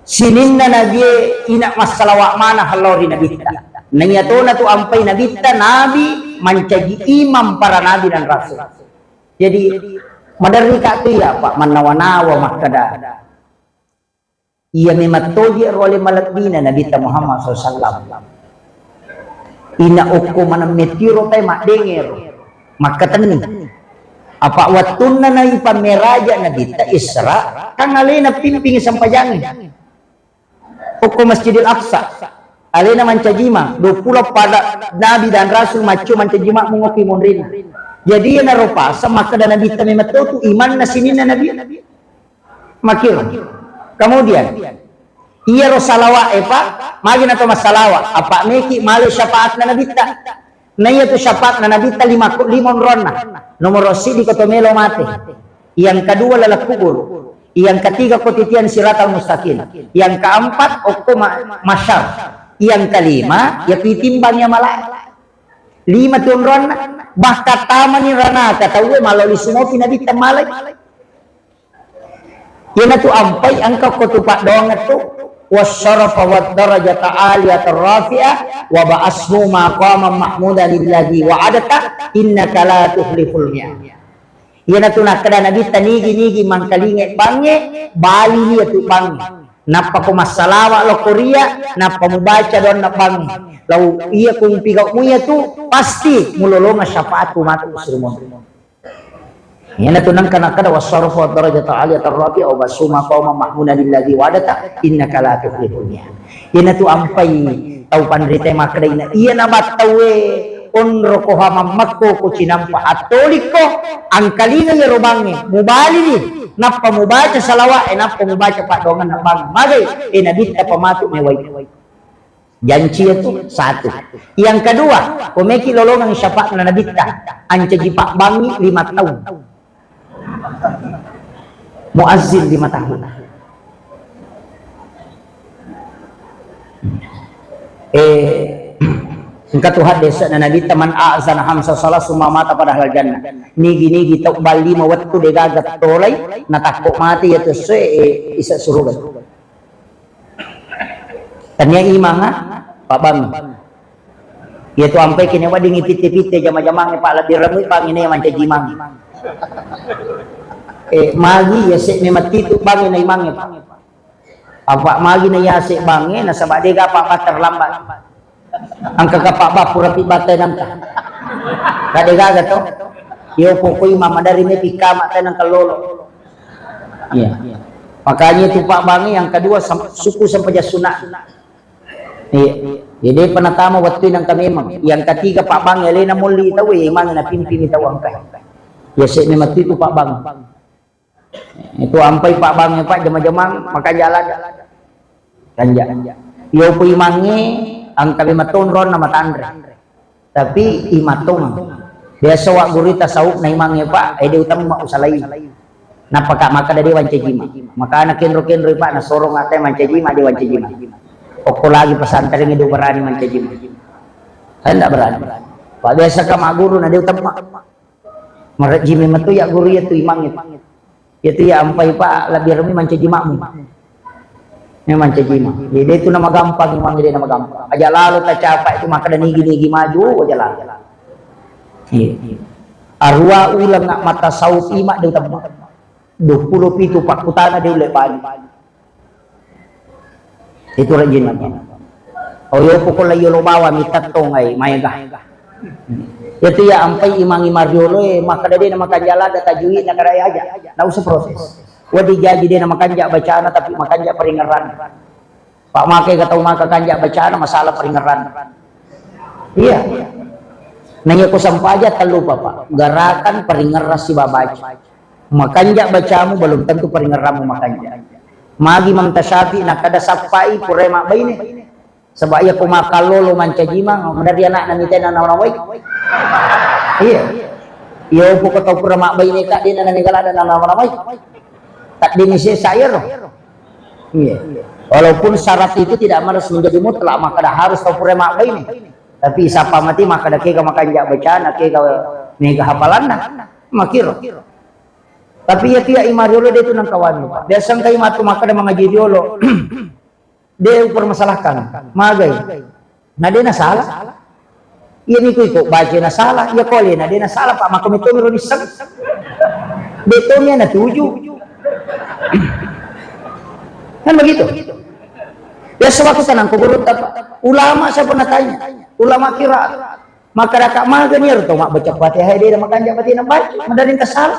sininna nabie ina massalawa mana hallo ri nabitta. Naiya tona tu ampai nabitta, nabi mancaji imam para nabi dan rasul. Jadi maderri ka tu iya Pak mannawa-nawa makkeda. Iya memang toje ro ale malebbina Nabitta Muhammad sallallahu alaihi wasallam. Ina okko maneng metiro tae maddengero, makkatenni. Apa wettunna naipammeraja Nabitta Isra, kan alena pimping sempajangnge. Okko Masjidil Aqsa, alena mancajima, dua puluh pada nabi dan rasul maccio mancajima mungokki monrinna. Jadi iyanaro paseng makkeda Nabitta memang totu imanna sininna nabi. Makkiro. Kemudian, iyaro salawa'e, Pak, magi nato massalawa, apa meki male syafaatna Nabitta. Naiya tu syafaatna Nabitta lima, lima onronna. Nomoro siddi ko to melo mate. Yang kedua laleng kubur. Yang ketiga ko titian siratal mustaqim. Yang keempat okko ma-, masyar. Yang kelima ya pitimbang ya malae. Lima tu onronna. Bahkan tamani ranaka tauwe maloli sumopi Nabitta malai. Iyanatu ampai engka ko tu paddoangeng tu, wasyarafa wad darajata aliyatan rafi'ah, wa ba'ashu maqaman mahmudan alladzi wa'adta, innaka la tukhliful mi'ad. Iyanatu nakkeda Nabitta nigi-nigi mangkalingai bangnge, bali iyatu bangnge. Nappa ko massalawa lao ko riya, nappa mubaca doanna bangnge. Lao iya ku mpigau'mu iyatu, pasti mulolongeng syafaatku matu muslimun. Iyanatu nengka nakkeda, "Wasyarafa darajatan aliyatan rafi'ah, wa ba'ashu maqaman mahmudan alladzi wa'adta, innaka la tukhliful mi'ad." Iyanatu ampai tau panrita makkeda ina, iyana battauwe onro ko hamammekko ko cinampa attolikko, angkalinga iyaro bangnge, mubalini, nappa mubaca salawa'e, nappa mubaca paddoangenna bangnge. Magai, e Nabitta pamatu mewai. Janci itu satu. Yang kedua, ko meki lolongeng syafaatna Nabitta, ancaji pabbangngi lima tahun. Muazzin lima tahun. Eh, engka tu hadis na Nabitta, "Man a'zana hamsa salat summa mata padahal jannah." Nigi-nigi tau bali lima wettu degaga tolai, natakko mati ya tu se, eh, isa suruga. Tania imanga, pabang. Iya tu ampai kene weddingi pitte-pitte jama-jamangnge, Pak, lebbi remui, Pak, ngene mancaji imang. Eh, magi ya se memang titu bangnge na imangnge, Pak. Apa magi na yase bangnge, nasaba dega apa, Pak, terlambat. Engka ka Pak Bappu rapi batai nangka. Kade gaga to. Yo pokoi mama dari me pika ma tai nangka lolo. Iya. Makanya itu Pak Bangi yang kedua sem-, suku sempajang sunat. Iya. Jadi penatama waktu nangka memang. Yang ketiga Pak Bangi alena mulli tau ya imang na pimpin tau angka. Ya se memang itu Pak Bangi. Itu ampai Pak Bangi, Pak, jama-jamang, makanja lada. Kanja. Iyo pu imangnge, angka lima tahun ron na matanre. Tapi imatong. Biasa wa gurita saup na imangnge, Pak, eh, de utamma usalai. Napaka maka dadi wancajima. Maka anak kenro-kenro, Pak, nasorong ate mancajima, de wancajima. Okko lagi pesantren itu berani mancajima. Saya ndak berani. Pak, biasa ka maguru na de utamma. Marejji memang tu ya guru ya tu imang itu. Ya tu ya ampai Pak lebih remi mancaji makmu. Ya mancaji imang. Jadi itu nama gampang imang, jadi nama gampang. Aja lalu tak capai itu maka ada nigi-nigi maju aja lalu. Iya. Arua ulang nak mata saup imak dia tambah. Dua puluh pitu pakutana dia ulai bali. Itu rajin aja. Oh, yo pokok la yolo bawa mita tongai maega. Itu ya ampai imang-imang riolo e, maka dadi na makanja lada tajui na kadai aja. Ndak usah proses. Wadi jaji de na makanja bacana tapi makanja peringeran. Pak makai ka tau maka kanja bacana masalah peringeran. Iya. Nanya ku sampaja tellu Bapak. Gerakan peringeran si babaca. Makanja bacamu belum tentu peringeranmu makanja. Magi Imam Tasyafi nakada sappai purai mabbaine. Saba' iya ko makkallolo mancaji mang, maderri ana'na mita na nama-namai. Iya. Iya, upo ko tau pura mabbaine ka, de' na namega ladda na nama-namai. Taddini sesa iyaro. Iya. Walaupun syarat itu tidak harus menjadi mutlak, makkada harus tau pura mabbaine. Tapi sapa mati makkada kega makanja bacana, kega mega hafalanna. Makiro. Tapi iya tiya imariolo de' tu nangkawani, Pak. Biasa engkai matu makkada mangaji riolo. De' upermasalahkan. Magai. Na de' nasala. Iya niku iko baca nasala. Iya ko alena de' nasala, Pak. Maka metto miro nisseng. De' to nia natuju. Kan begitu. Biasa waktu tenang ko guru apa? Ulama saya pernah tanya. Ulama kira. Makkadaka magani ero tau mabbaca Fatihah de' namakanja batena baca, maderri engka sala.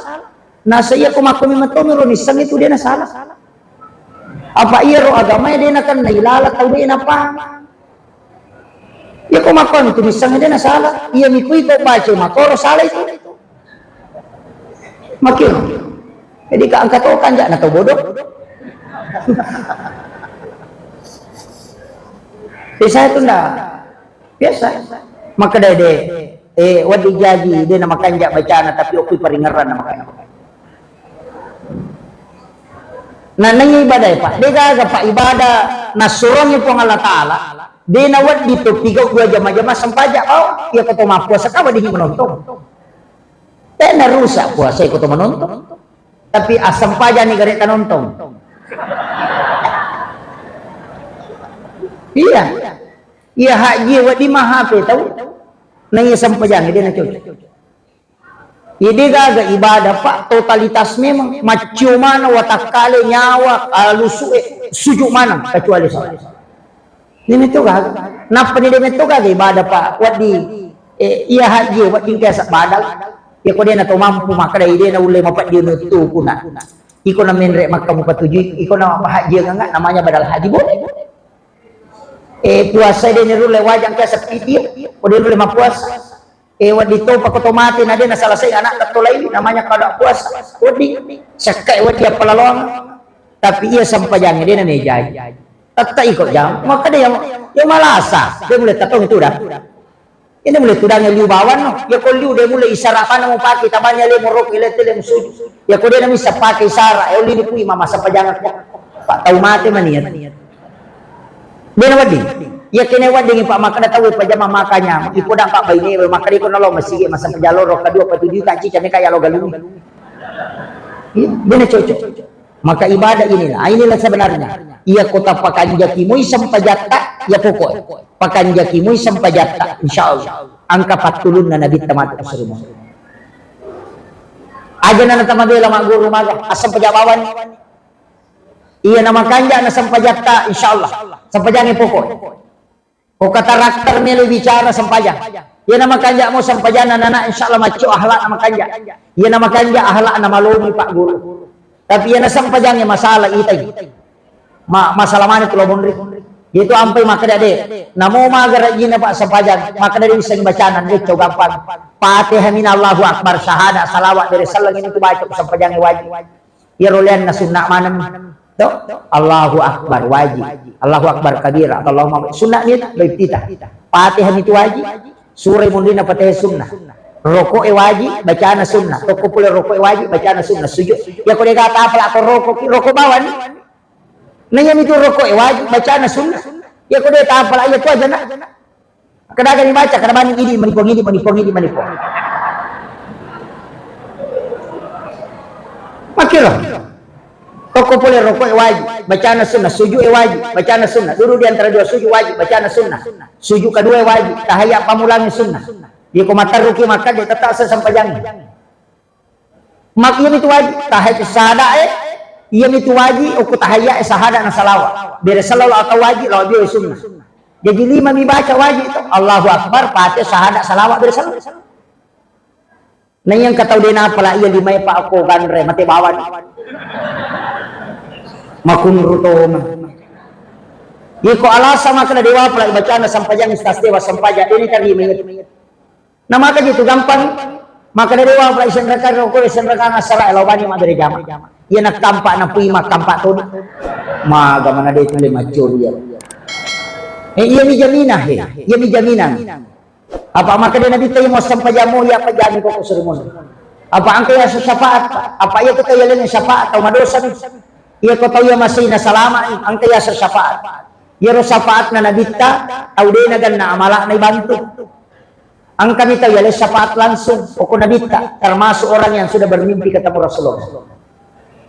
Nasa iya ko makko memang to miro nisseng itu de' nasala. Apa iyaro agamae de' nakenna ilala tau de' napahang. Iya ko makko anu tu nisseng de' nasala. Iya mi kui ko baca makoro sala itu. Makin. Jadi ka engka to kanja na tau bodoh. Bisa itu ndak? Biasa. Makkeda de', eh, wedding jaji, de' namakanja bacana, tapi okki paringerranna makanja. Nah, naiya ibadah, Pak. De' gaga, Pak, ibadah nassuroangngi Puang Allah Ta'ala, de' nawedding to pigau dua jama-jama sempajang, oh, iya ko to mappuasa, ka wedding menonton. Tena rusak puasa ko to menonton. Tapi assempajanni gare' tanonton. Iya. Iya haji wedding ma H P tau. Na iya sempajang de' na cocok. Iya de' gaga ibadah, Pak, totalitas memang. Maccio maneng watakkale, nyawa, alusu'e, sujud maneng kecuali salat. Ini metto gaga. Nappa ni de' metto gaga ibadah, Pak. Wedding, eh, iya haji wedding kesa badal. Iya ko de' na to mampu makkeda de' naulle mapeddi unuttu kuna. Iko na menre' makka mupatujui, iko na haji enggak, namanya badal haji boleh. Eh, puasa de' ni rulle wajang kesa pidi, ko de' rulle mappuasa. Eh, wedding topa ko to mate na de' nasalasai ana'ta to lain, namanya kada puasa. Wedding sekka wedding appalaloang. Tapi iya sempajangnge de' namejai. Tette' iko jang. Makkeda iya, iya malasa. De' mulle tatong itu dah. Ini mulle tudangnge liu bawang no. Iya ko liu de' mulle isara' mana mupake, tabanya le moroko ile tele musuju. Iya ko de' namissa pake isara', eh, olli ni kui mama sempajangnge ko. Pak tau mate maniat. De' nawedding. Iya kene wedding, Pak, makkeda tau pajama makanya. Ipodang, Pak, baine, makkeda iko nalo masigi massempajang loro, kedua, patujui ka cica meka yalo galungi. Iya, de' na cocok. Maka ibadah inilah, inilah sebenarnya. Iya ko tapakanjaki moi sempajatta, iya pokok. Pakanjaki moi sempajatta, insya Allah. Engka pattulunna Nabitta matu assurumeng. Aja' na natamabela magguru maga, assempaja bawang. Iya namakanja na sempajatta, insya Allah. Sempajangnge pokok. Ko katarakter melo bicara sempajang. Iya namakanja mo sempajanna nana, insya Allah maccio akhlak namakanja. Iya namakanja akhlak namalomi Pak Guru. Tapi iya nasempajangnge masalah itai. Ma-, masalah mana tu lo monri? Itu ampai makkeda de'. Namo maga rajina Pak sempajang, makkeda de' wissengngi bacana de' co gampang. Fatihah min Allahu Akbar, syahadat, salawat, bere selleng ini tu baca sempajangnge wajib. Iyaro lianna sunnah maneng. To? Allahu Akbar wajib. Allahu Akbar kabira. Allahumma sunnah ni, baik tita. Fatihah itu wajib. Surah munrina Fatihah sunnah. Roko'e wajib, bacana sunnah. Tokko pole roko'e wajib, bacana sunnah. Sujud. Iya ko de' gaga tapala ko roko ki, roko bawang ni. Nanya itu roko'e wajib, bacana sunnah. Iya ko de' tapala, iya ko aja na. Kada aga dibaca, kada bani idi manipuang, idi manipuang, idi manipuang. Makkiro. Tokko pole roko'e wajib, bacana sunnah, suju'e wajib, bacana sunnah. Duduk di antara dua sujud wajib, bacana sunnah. Sujud kedua wajib, tahiyat pammulangnge sunnah. Iya ko matteruki makkeda tette' sempajangnge. Mak iya mitu wajib, tahiyat sahada e, iya mitu wajib, okko tahiyat e sahada na salawa. Bere sallallahu atau wajib, lawa biyo sunnah. Jadi lima mi baca wajib tu, Allahu Akbar, Fatihah, sahada, salawa, bere sallallahu. Na iya engka tau de' napala iya lima e Pak okko ganre, mate bawang. Makunru toma. Iko alasa makkeda de' wapala bacana sempajang, ustaz de' wa sempajang, de' ni tarima. Na maka jitu gampang, makkeda de' wapala isenreka roko, isenreka asara, lao bani mabbere jama. Iya nakampa napui makampa todi. Maga mana de' tuli maccuri iya. Eh, iyami jaminang, he. Iyami jaminang. Apa makkeda Nabitta, iya muassempajang mo, iya pajami ko suri munri. Apa engka yaseng syafaat, Pak? Apa iya tu tau yalengngi syafaat, tau madosa ni. Iya ko tau iya masei nasalama ni, engka yaseng syafaat. Iyaro syafaatna Nabitta, tau de nagenna amala'na ibantu. Engkami tau yaleng syafaat langsung, okko Nabitta, termasuk orang yang sudah bermimpi ketemu Rasulullah.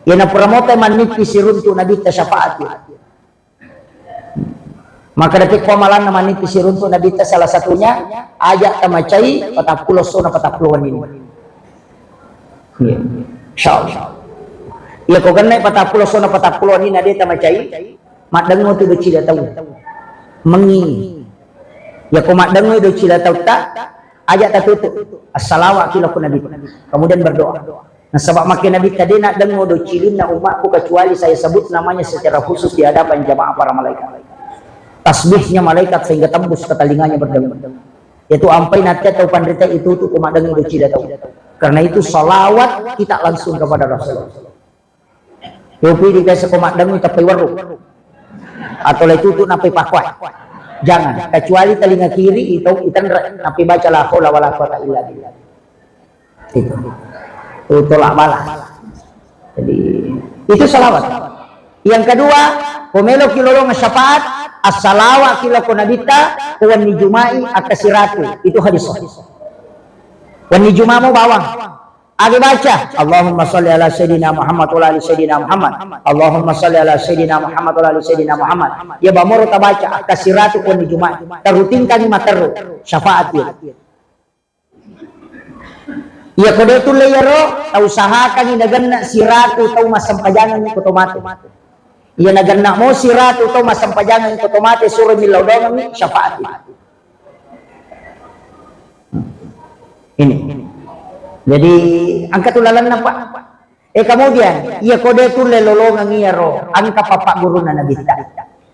Iya napura motai mannippi siruntu Nabitta syafaat iya. Maka dapekko amalanna mannippi siruntu Nabitta, salah satunya aja tamacai patappulo essona patappulo wenninna. Iya. Insyaallah. Iya ko gennai patappulo essona patappulo wenninna de tamacai, maddengngo tu doccila tau. Mengi. Iya ko maddengngo doccila tautta, aja tatutu. Assalawa ki lao ko Nabitta. Kemudian berdoa. Nasaba makkeda Nabitta, de naddengngo doccilinna ummakku kecuali saya sebut namanya secara khusus di hadapan jamaah para malaikat. Tasbihnya malaikat sehingga tembus ke telinganya berdengung. Itu ampai natte tau panrita itu tu ko maddengngi doccila tau. Karena itu salawat kita langsung kepada Rasulullah. Yopi di biasa ko maddengngi tappai werru. Atau lai tutu nappai pakkoe. Jangan, kecuali telinga kiri itu itenre nappai baca la haula wala quwata illa billah. Itu. Itu tolak bala. Jadi, itu salawat. Yang kedua, ko meloki lolongeng syafaat, assalawaki lao ko Nabitta, ko wenni Juma'i, akka siratu. Itu hadis sahih. Wenni Juma mo bawang. Agi baca, Allahumma salli ala Sayyidina Muhammad wa ala ali Sayyidina Muhammad. Allahumma salli ala Sayyidina Muhammad wa ala ali Sayyidina Muhammad. Iya bamoro tabaca, akka siratu ko wenni Juma'i. Tarutingkangi materru. Syafaat iya. Iya ko de tulle iyaro, tausahakangi nagenna siratu tau massempajangeng ko to mate. Iya nagenna mo siratu tau massempajangeng ko to mate, suro millau dongengngi syafaat. Ini. Jadi, engka tu lalenna, Pak. Eh, kemudian, iya ko de tulle lolongeng iyaro, engka pappaggurunna Nabitta.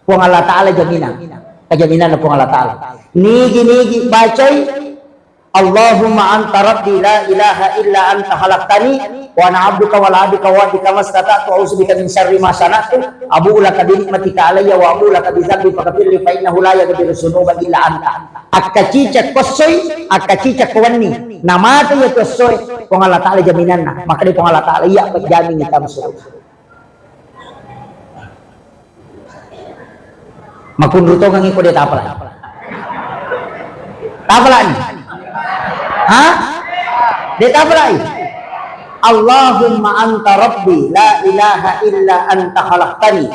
Puang Allah Ta'ala jaminang. Kajaminanna Puang Allah Ta'ala. Nigi-nigi bacai, Allahumma anta rabbi la ilaha illa anta khalaqtani wa ana abduka wa ana abduka wa abdika mastata'tu, a'udzu bika min syarri ma sana'tu, abu'u laka bi ni'matika alayya wa abu'u laka bi dzambi faghfirli fa innahu la yaghfiru dzunuba illa anta. Akkacicak ko essoi, akkacicak ko wenni. Namate iya tu essoe, Puang Allah Ta'ala jaminanna. Makkeda Puang Allah Ta'ala, iya pejjamingi tama suruga. Makunru tongengi ko de tapalai. Tapalani? Hah? De tapalai? Allahumma anta rabbi la ilaha illa anta khalaqtani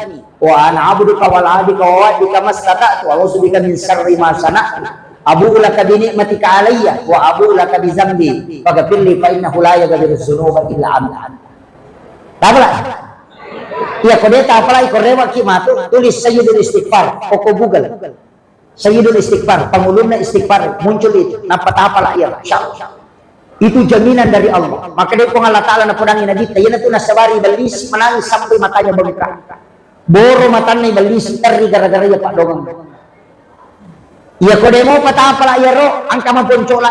wa ana abduka wa ana abduka wa abdika mastata'tu, a'udzu bika min syarri ma sana'tu, abu'u laka bi ni'matika alayya wa abu'u laka bi dzambi faghfirli fa innahu la yaghfiru dzunuba illa anta. Tapalai? Iya ko de tapalai, ko rewaki matu, tulis Sayyidul Istighfar, ko Google. Sayyidul Istighfar, pangulunna istighfar, muncul itu. Nappa tapala iya, insyaallah. Itu jaminan dari Allah. Makkeda Puang Allah Ta'ala napodangi Nabitta, iyanatu nasabari Iblisi menangis sampai matanya bengkak. Boro matanna Iblisi terri gara-gara iya paddongeng. Iya ko de mopa tapala iyaro, engka maponcola.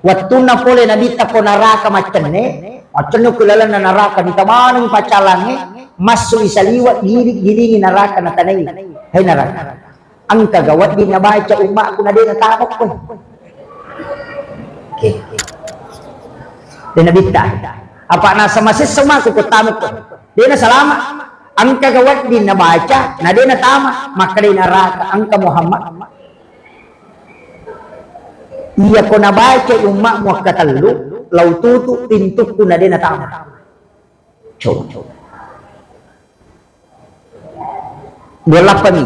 Wettunna pole Nabitta ko naraka maccenne, maccenne ko lalenna naraka, nita maneng paccalangnge, massu isaliweng, giling-gilingi naraka, natanai, "Hai naraka, engkaga wedding nabaca ummakku na de natama koe?" Oke. De Nabitta. Apa nasama sessa ummakku ko tama koe? De nasalama. Engkaga wedding nabaca na de natama, makkedai naraka, "Engka Muhammad." Iya ko nabacai ummakmu akkatellu, lao tutu pintukku na de natama. Coba. Dua lappa mi.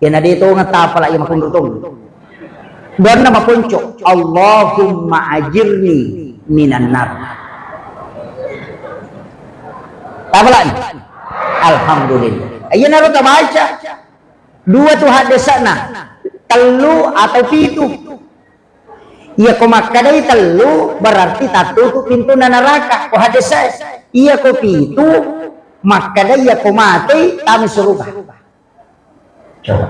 Iya na de tongeng tapala iya makunru tongeng. Donna maponco, "Allahumma ajirni minan nar." Tapalani? Alhamdulillah. Iya naro tabaca. Dua tu haddesana, tellu atau pitu. Iya ko makkedai tellu, berarti tattutu pintunna naraka. Ko haddesai, iya ko pitu, makkedai iya ko matei, tama suruga. Coba.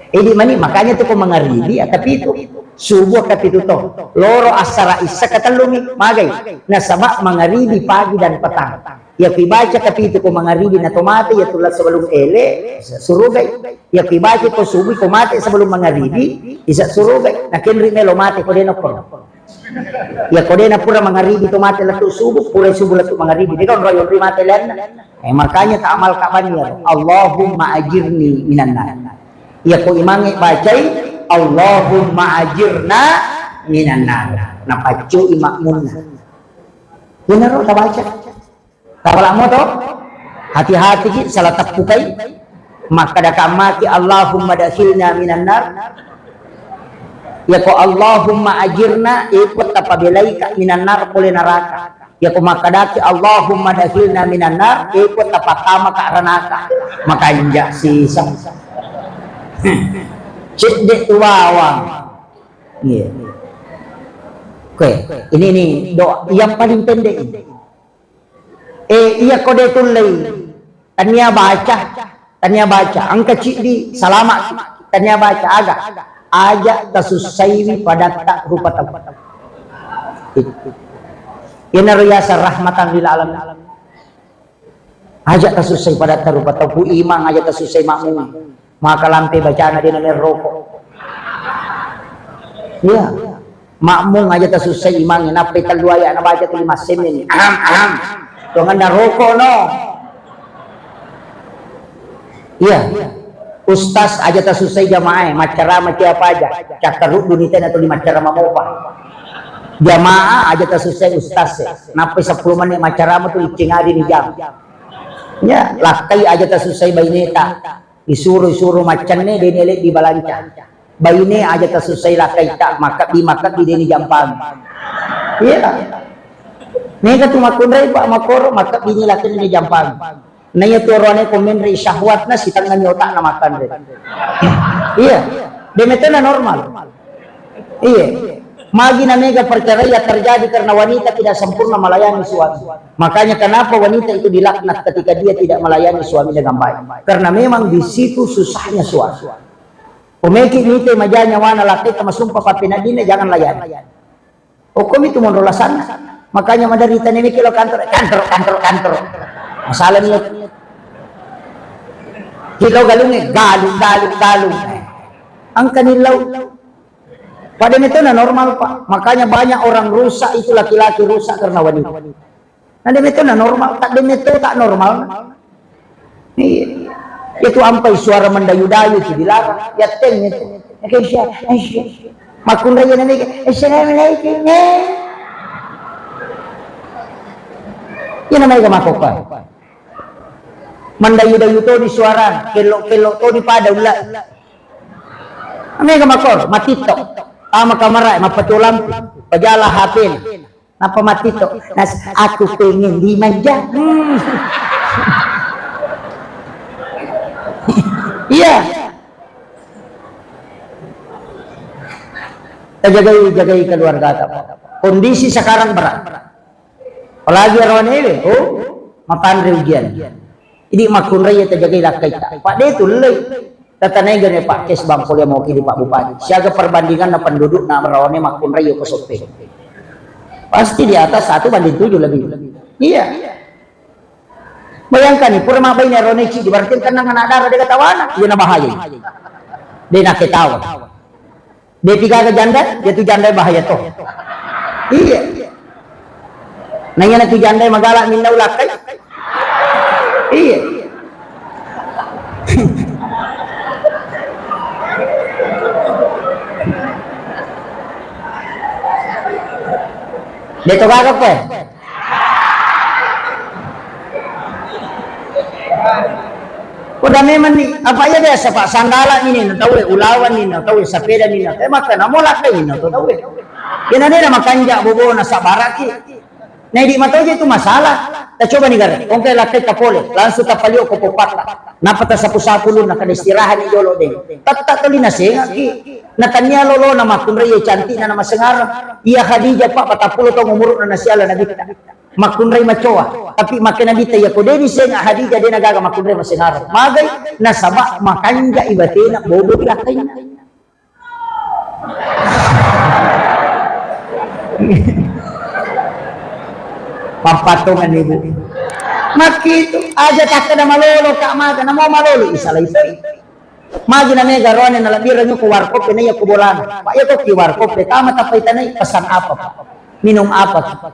Idi mani, makanya tu ko mangaribi, ya, tapi itu subuh, tapi itu to. Loro, asara, isya, katellumi, magai. Nasaba mangaribi pagi dan petang. Ya, kui baca, tapi itu ko mangaribi na to mate, ya, tulla sebelum ele, surugai. Ya, kui baca ko subuh ko mate sebelum mangaribi, isa surugai. Na kenri melo mate ko dena ko. Iya, ko dena pura mangaribi to mate lettu subuh, pura subuh lettu mangaribi. Deka onroi-onroi mate lenna. Eh, makanya ta amal ka bani ya. Allahumma ajirni minan nar. Iya, ko imangnge bacai, Allahumma ajirna minan nar. Napaccoi makmunna. Yenaro tabaca. Tapalamo to? Hati-hati ki, salah teppukai. Makkada kammaki, Allahumma dakhilna minan nar. Yako Allahumma ajirna, iko tapabelaika minan nar pole naraka. Yako makkadaki Allahumma dakhilna minan nar, iko tapattamaka ranaka. Makanja sisa. Cedde tu bawang. Iya. Oke, ini nih doa yang paling pendek ini. Eh, iya ko de tullei. Tania baca, tania baca. Engka ciddi salama, tania baca aga. Aja tasussaiwi padatta rupa tau. Iyanaro yasa rahmatan lil alamin. Aja tasussai padatta rupa tau, ku imang aja tasussai makmum. Maka lampe bacana dena merroko. Iya. Makmum aja tasussai imangnge, nappai tellu ayat nabaca tuli massemmeni. Aham, aham. Tonganna roko no. Iya. Ustaz aja tasussai jamaah, maccarama tiap aja. Cakkaruddu ni tena tuli maccarama mopa. Jamaah aja tasussai ustaz e. Nappai seppulo menit maccarama tu icingari ni jam. Ya, lakkai aja tasussai baineta. Isuro, isuro maccenne, deni ele di balanca. Baine aja tasussai lakkaita, makkabbi, makkabbi deni jampang. Iya. Mega tu makkunrai, Pak, makkoro, makkabbi ni lakkaini jampang. Naiya tu oroane ko menre syahwatna, sitengngani otakna makkanre. Iya. Demetona normal. Iya. Magi na mega perceraian terjadi karena wanita tidak sempurna melayani suami. Makanya kenapa wanita itu dilaknat ketika dia tidak melayani suami dengan baik. Karena memang di situ susahnya suami. Komeki mite maja nyawana lakkaita masumpa pappeneddinna jangan layani. Okkomi tu monro lasanna. Makanya maderita nene ki lo kantor, kantor, kantor, kantor. Masalah ni. Ki lo galungnge, galung, galung, galung. Engka ni lau. Pada metona normal, Pak. Makanya banyak orang rusak itu laki-laki rusak karena wanita. Nah, de metona normal, tak de meto tak normal. Iya. Itu ampai suara mendayu-dayu tu dilarang. Ya teng itu. Oke, siap. Eh, siap. Makkunrai na mega, "Assalamualaikum." Eh. Iya namanya ke makokan. Mendayu-dayu to di suara, kelok-kelok to di pada ulla. Mega makor, matitto. Ama kamara, mapatu lampu. Pajala H P. Napa matitto? Nas, aku pengen dimanja. Hmm. Iya. Tajagai, jagai keluarga ta. Kondisi sekarang berat. Apalagi aroanewe, oh, matanre ujian. Jadi makkunrai tajagai lakkaita. Pak de tullei. Tatanaigani Pak Kes Bangkol ya mau kini Pak Bupati. Siaga perbandingan na penduduk na merawane makkunrai ko soppe. Pasti di atas satu banding tujuh lebih. Iya. Bayangkan nih, pura mabbaine aroane cidi, berarti tenang anak dara de tawana. Iya na bahaya. De na ketawa. De pigaga janda, ya tu janda bahaya to. Iya. Nah, iya na tu janda magala minna ulakkai. Iya. De to gaga koe. Udah memang ni, apa iya biasa Pak, sandala ini na tahu, ulawan ni na tahu, sepeda ni na tahu, maka namo lakkai ni na tahu. Ina de na makanja bobo na sabaraki. Nah, di matoje itu masalah. Kita coba nih gare, ongkai lakkai tapole, langsung tapalio ko popata. Napa tasapu-sapu lu na kada istirahat ni jolo deh. Tatta tuli na sengaki. Na tania lolo na makunrai cantik na nama sengarang. Iya Khadijah Pak, patappulo tahun umur na nasiala nabitta. Makkunrai macoa. Tapi makkeda Nabitta, iyako de' nisenga Khadijah, de' nagaga makkunrai masengareng. Magai? Nasaba makanja i batena, bobo i lakkainna. Pappattongan ibu. Makkitu, aja takkeda malolo ka maga, namo malolo isalai toi. Magi na mega roane nalabbirengngi ko warkop e naiya ko bolana. Pak, iya ko ki warkop e, tama tappa itanai, pesan apa, Pak? Minum apa, Pak?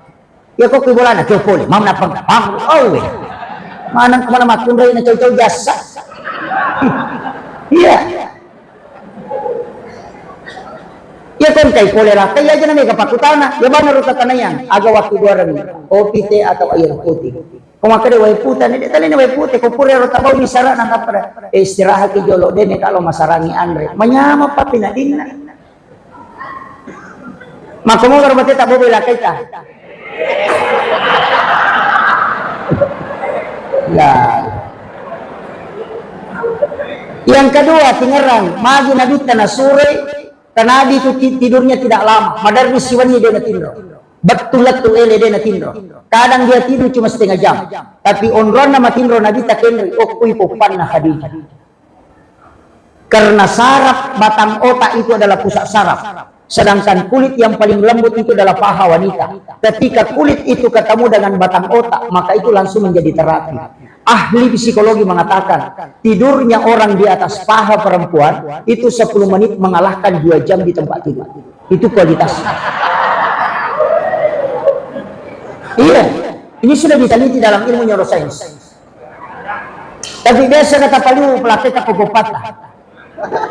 Iya ko ki bolana, kio pole, mam nappa, mam, oh, we. Maneng kemana makkunrai na cau-cau jasa. Iya. Iya ko engkai pole raka, iya aja na mega pakkutana. Iya bana ruta tanaiang, aga waktu duareng, kopi, teh, atau air putih. Ko makkeda wae pute, de' talena wae pute, ko pura ero tabauni sarana, tappa, eh, istirahat ki jolo, de' mega lo masarangi anre. Manyameng pappeneddinna. Makko moga ro bateta bobo lakkaita. Ya. Yang kedua, tingerang, magi Nabitta nasuroi, karena Nabi itu ti-, tidurnya tidak lama, maderri siwenni de' natinro. Bettu lettu ele de' natinro. Kadang dia tidur cuma setengah jam. Tapi onronna matinro Nabitta kenroi, okkoi poppanna Khadijah. Karena saraf batang otak itu adalah pusat saraf. Sedangkan kulit yang paling lembut itu adalah paha wanita. Ketika kulit itu ketemu dengan batang otak, maka itu langsung menjadi terapi. Ahli psikologi mengatakan, tidurnya orang di atas paha perempuan itu sepuluh menit mengalahkan dua jam di tempat tidur. Itu kualitas. Iya, ini sudah diteliti dalam ilmu neuroscience. Tapi biasa kata paliu pelaketa ko poppatta.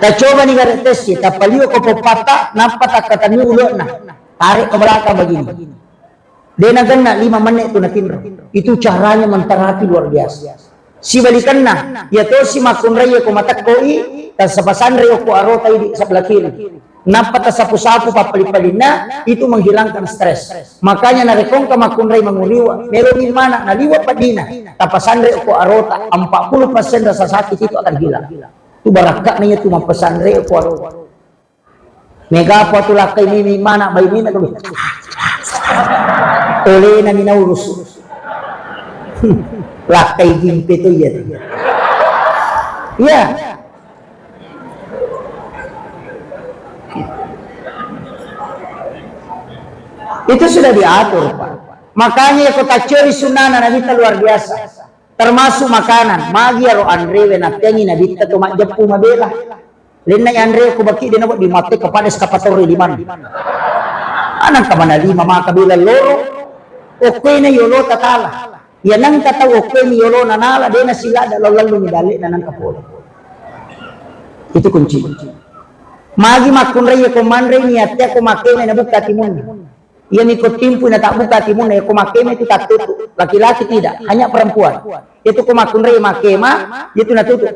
Tacoba ni gare tesi, tapaliu ko poppatta, nappa takkatenni ulu'na. Tarik ke belakang begini. De' nagenna lima menit tu natinro. Itu caranya menterapi luar biasa. Sibalikanna, iya tosi makkunrai ko matekkoi, tasapasanre okko arota idi sebelah kiri. Nappa tasapu-sapu pappali-palinna, itu menghilangkan stres. Makanya narekko engka makkunrai manguriwa, melomi mana naliwa peddina, tapasanre okko arota, empat puluh persen rasa sakit itu akan hilang. Tu barakka'na iya tu mappasanre okko arota. Mega apa tu lakkai mimi mana bainena tu. Tolena mina urus. Lakkai gimpe tu iya. Iya. Itu sudah diatur, Pak. Makanya ko tacceri sunnana Nabitta luar biasa. Termasuk makanan, magi aro anrewe natteangi Nabitta to majjeppu mabela. Lennai anre ko baki de' nawedding matte kepada eskavator liman. Anang kamana lima maka bela loro. Okkoina yolo tatala. Iya nengka tau okkoini yolona nala, de' nasilada lo lallungi dalle'na nengka pole. Itu kunci. Magi makkunrai ko manre niatte ko makkeme nabukka timunna. Iya niko timpu natabbuka timunna, iya ko makkeme itu tattutu. Laki-laki tidak, hanya perempuan. Itu ko makkunrai makkema, itu natutu.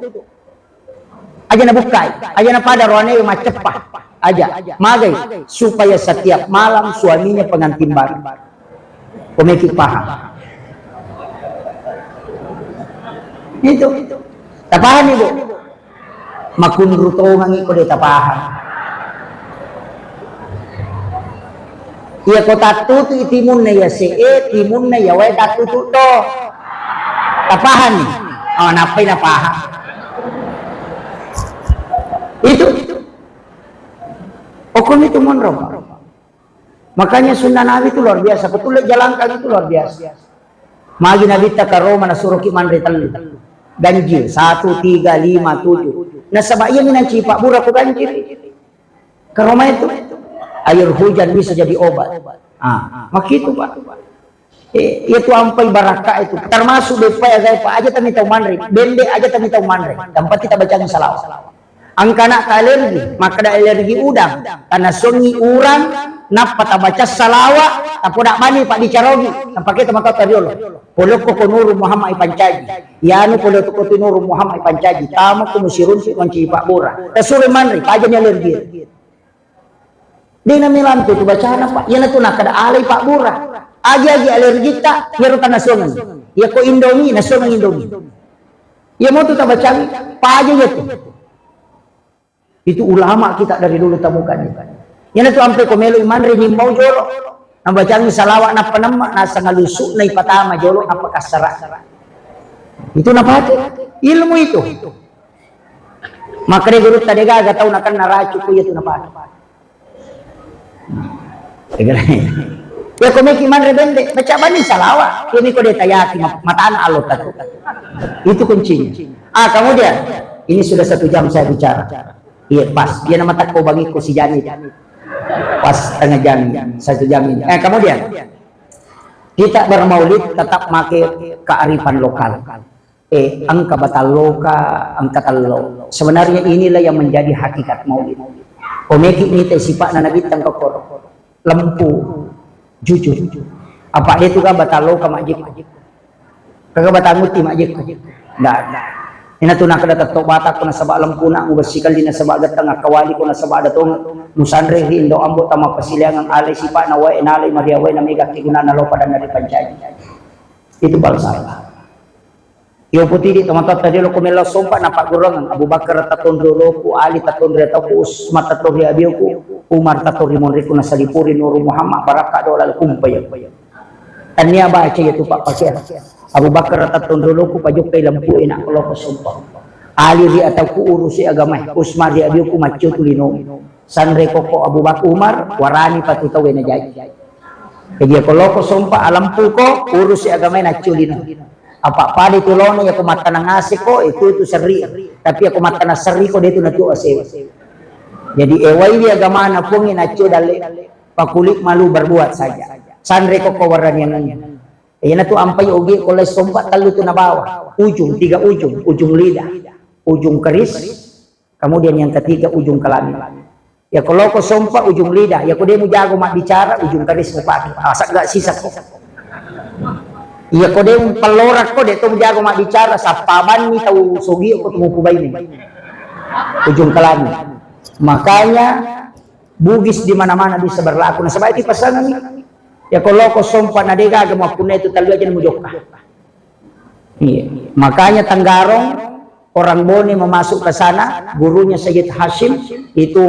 Aja nabukkai, aja napada roanewe macceppa. Aja, magai supaya setiap malam suaminya pengantin baru. Komeki paham. Itu. Tapahami, Bu? Makunru tongangi ko de' tapaham. Iya ko tattutu i timunna iya se'e, timunna iya wae tattutu to. Tapahami? Oh, nappai napaham. Itu. Okon itu monro. Makanya sunnah Nabi itu luar biasa. Betul, jalangkang itu luar biasa. Magi Nabitta karoma nasuroki manre tellu. Ganjil, satu, tiga, lima, tujuh. Nasaba iya minang cipa bura ko ganjil. Karoma itu air hujan bisa jadi obat. Ah, makitu, Pak. Eh, iya tu ampai barakka itu. Termasuk beppa ya, Pak, aja tami tau manre. Bende aja tami tau manre. Tempat kita bacangi salawat. Angkana alergi, makkeda alergi udang, tanasongi urang, nappa tabaca salawa, tapoda bani pabbicara ogi, napake tau matoa riolo. Polokko ko Nurul Muhammad ipancaji. Yanu polokko tu Nurul Muhammad ipancaji. Tama ko musiruntu mancaji pabbura. Tasuro manre, pajani alergi. De' namelampe tu bacana, Pak. Iyana tu nakkeda alai pabbura. Agi-agi alergitta, iyaro tanasongeng. Iya ko Indomie, nasongeng Indomie. Iya motu tabacangi, paja iya tu. Itu ulama kita dari dulu temukan itu. Iyana tu ampe ko melo manre nyimbau jolo. Nabacangi salawat nappa nemma, nasanga lusukna ipatama jolo nappa kassara. Itu napake ilmu itu. Makkedai gurutta, degaga tau nakenna racung ko iya tu napake. Iya ko meki manre bende, baca bani salawat. Ini ko de tayaki ma-, matana allo tatu. Itu kuncinya. Ah, kemudian ini sudah satu jam saya bicara. Iya, pas. Dia nama takko bangi ko sijani. Pas setengah jam, satu jam ini. Eh, kemudian kita bermaulid tetap pakai kearifan lokal. Eh, engka batalloka, engka tello. Sebenarnya inilah yang menjadi hakikat maulid. Ko meki mita sipakna Nabi tengkokoro. Lempu, jujur. Apa dia tu kan batalloka majikku. Kaga batangutti majikku. Ndak, ndak. Ina tu nakkeda tetto batakku nasaba lempuna, mubessi kalli nasaba getteng, akkawali ko nasaba ada tong, musanre ri indo ambo tama pasilangan alai sipakna wae nalai maria wae namega kegunana lo pada nari pancaji. Itu falsafah. Iyo putidi tomatoatta dio lo ko melo sompa na paggurungan Abu Bakar tatonri oloku, Ali tatonri atauku, Usman tatonri abioku, Umar tatonri monriku nasalipuri Nuru Muhammad barakka dola kumpa ya. Tania baca ya tu pak pakai. Abu Bakar tatonri oloku pajukkai lampu enak loko sompa. Ali ri atauku urusi agama, Usman ri abioku maccio tu lino. Sanre koko Abu Bakar Umar warani patu tau na jaji. Jadi ko loko sompa alampuko urusi agamae nacculino. Apa pada itu lono ya ko mattanang ase ko itu tu serri. Tapi ya ko mattanang serri ko dia tu natu ase. Jadi ewai dia agamana pungi naccu dalle pakulik malu berbuat saja. Sanre koko waraniangan. Iyana tu ampai ogi ko lai sompa tellu tu nabawa. Ujung, tiga ujung, ujung lidah, ujung keris, kemudian yang ketiga ujung kelamin. Ya ko loko sompa ujung lidah, ya ko demu jago mabbicara ujung keris mupake. Asagga sisa ko. Iya ko demu pellora ko de to jago mabbicara sappa banni tau sogi ko tumupu baine. Ujung kelamin. Makanya Bugis di mana-mana bisa berlaku. Nasaba itu pasangan ni. Ya ko loko sompa na degaga mappunna itu tellu aja mujokka. Iya. Makanya Tenggarong, orang Bone mau masuk ke sana, gurunya Sayyid Hashim itu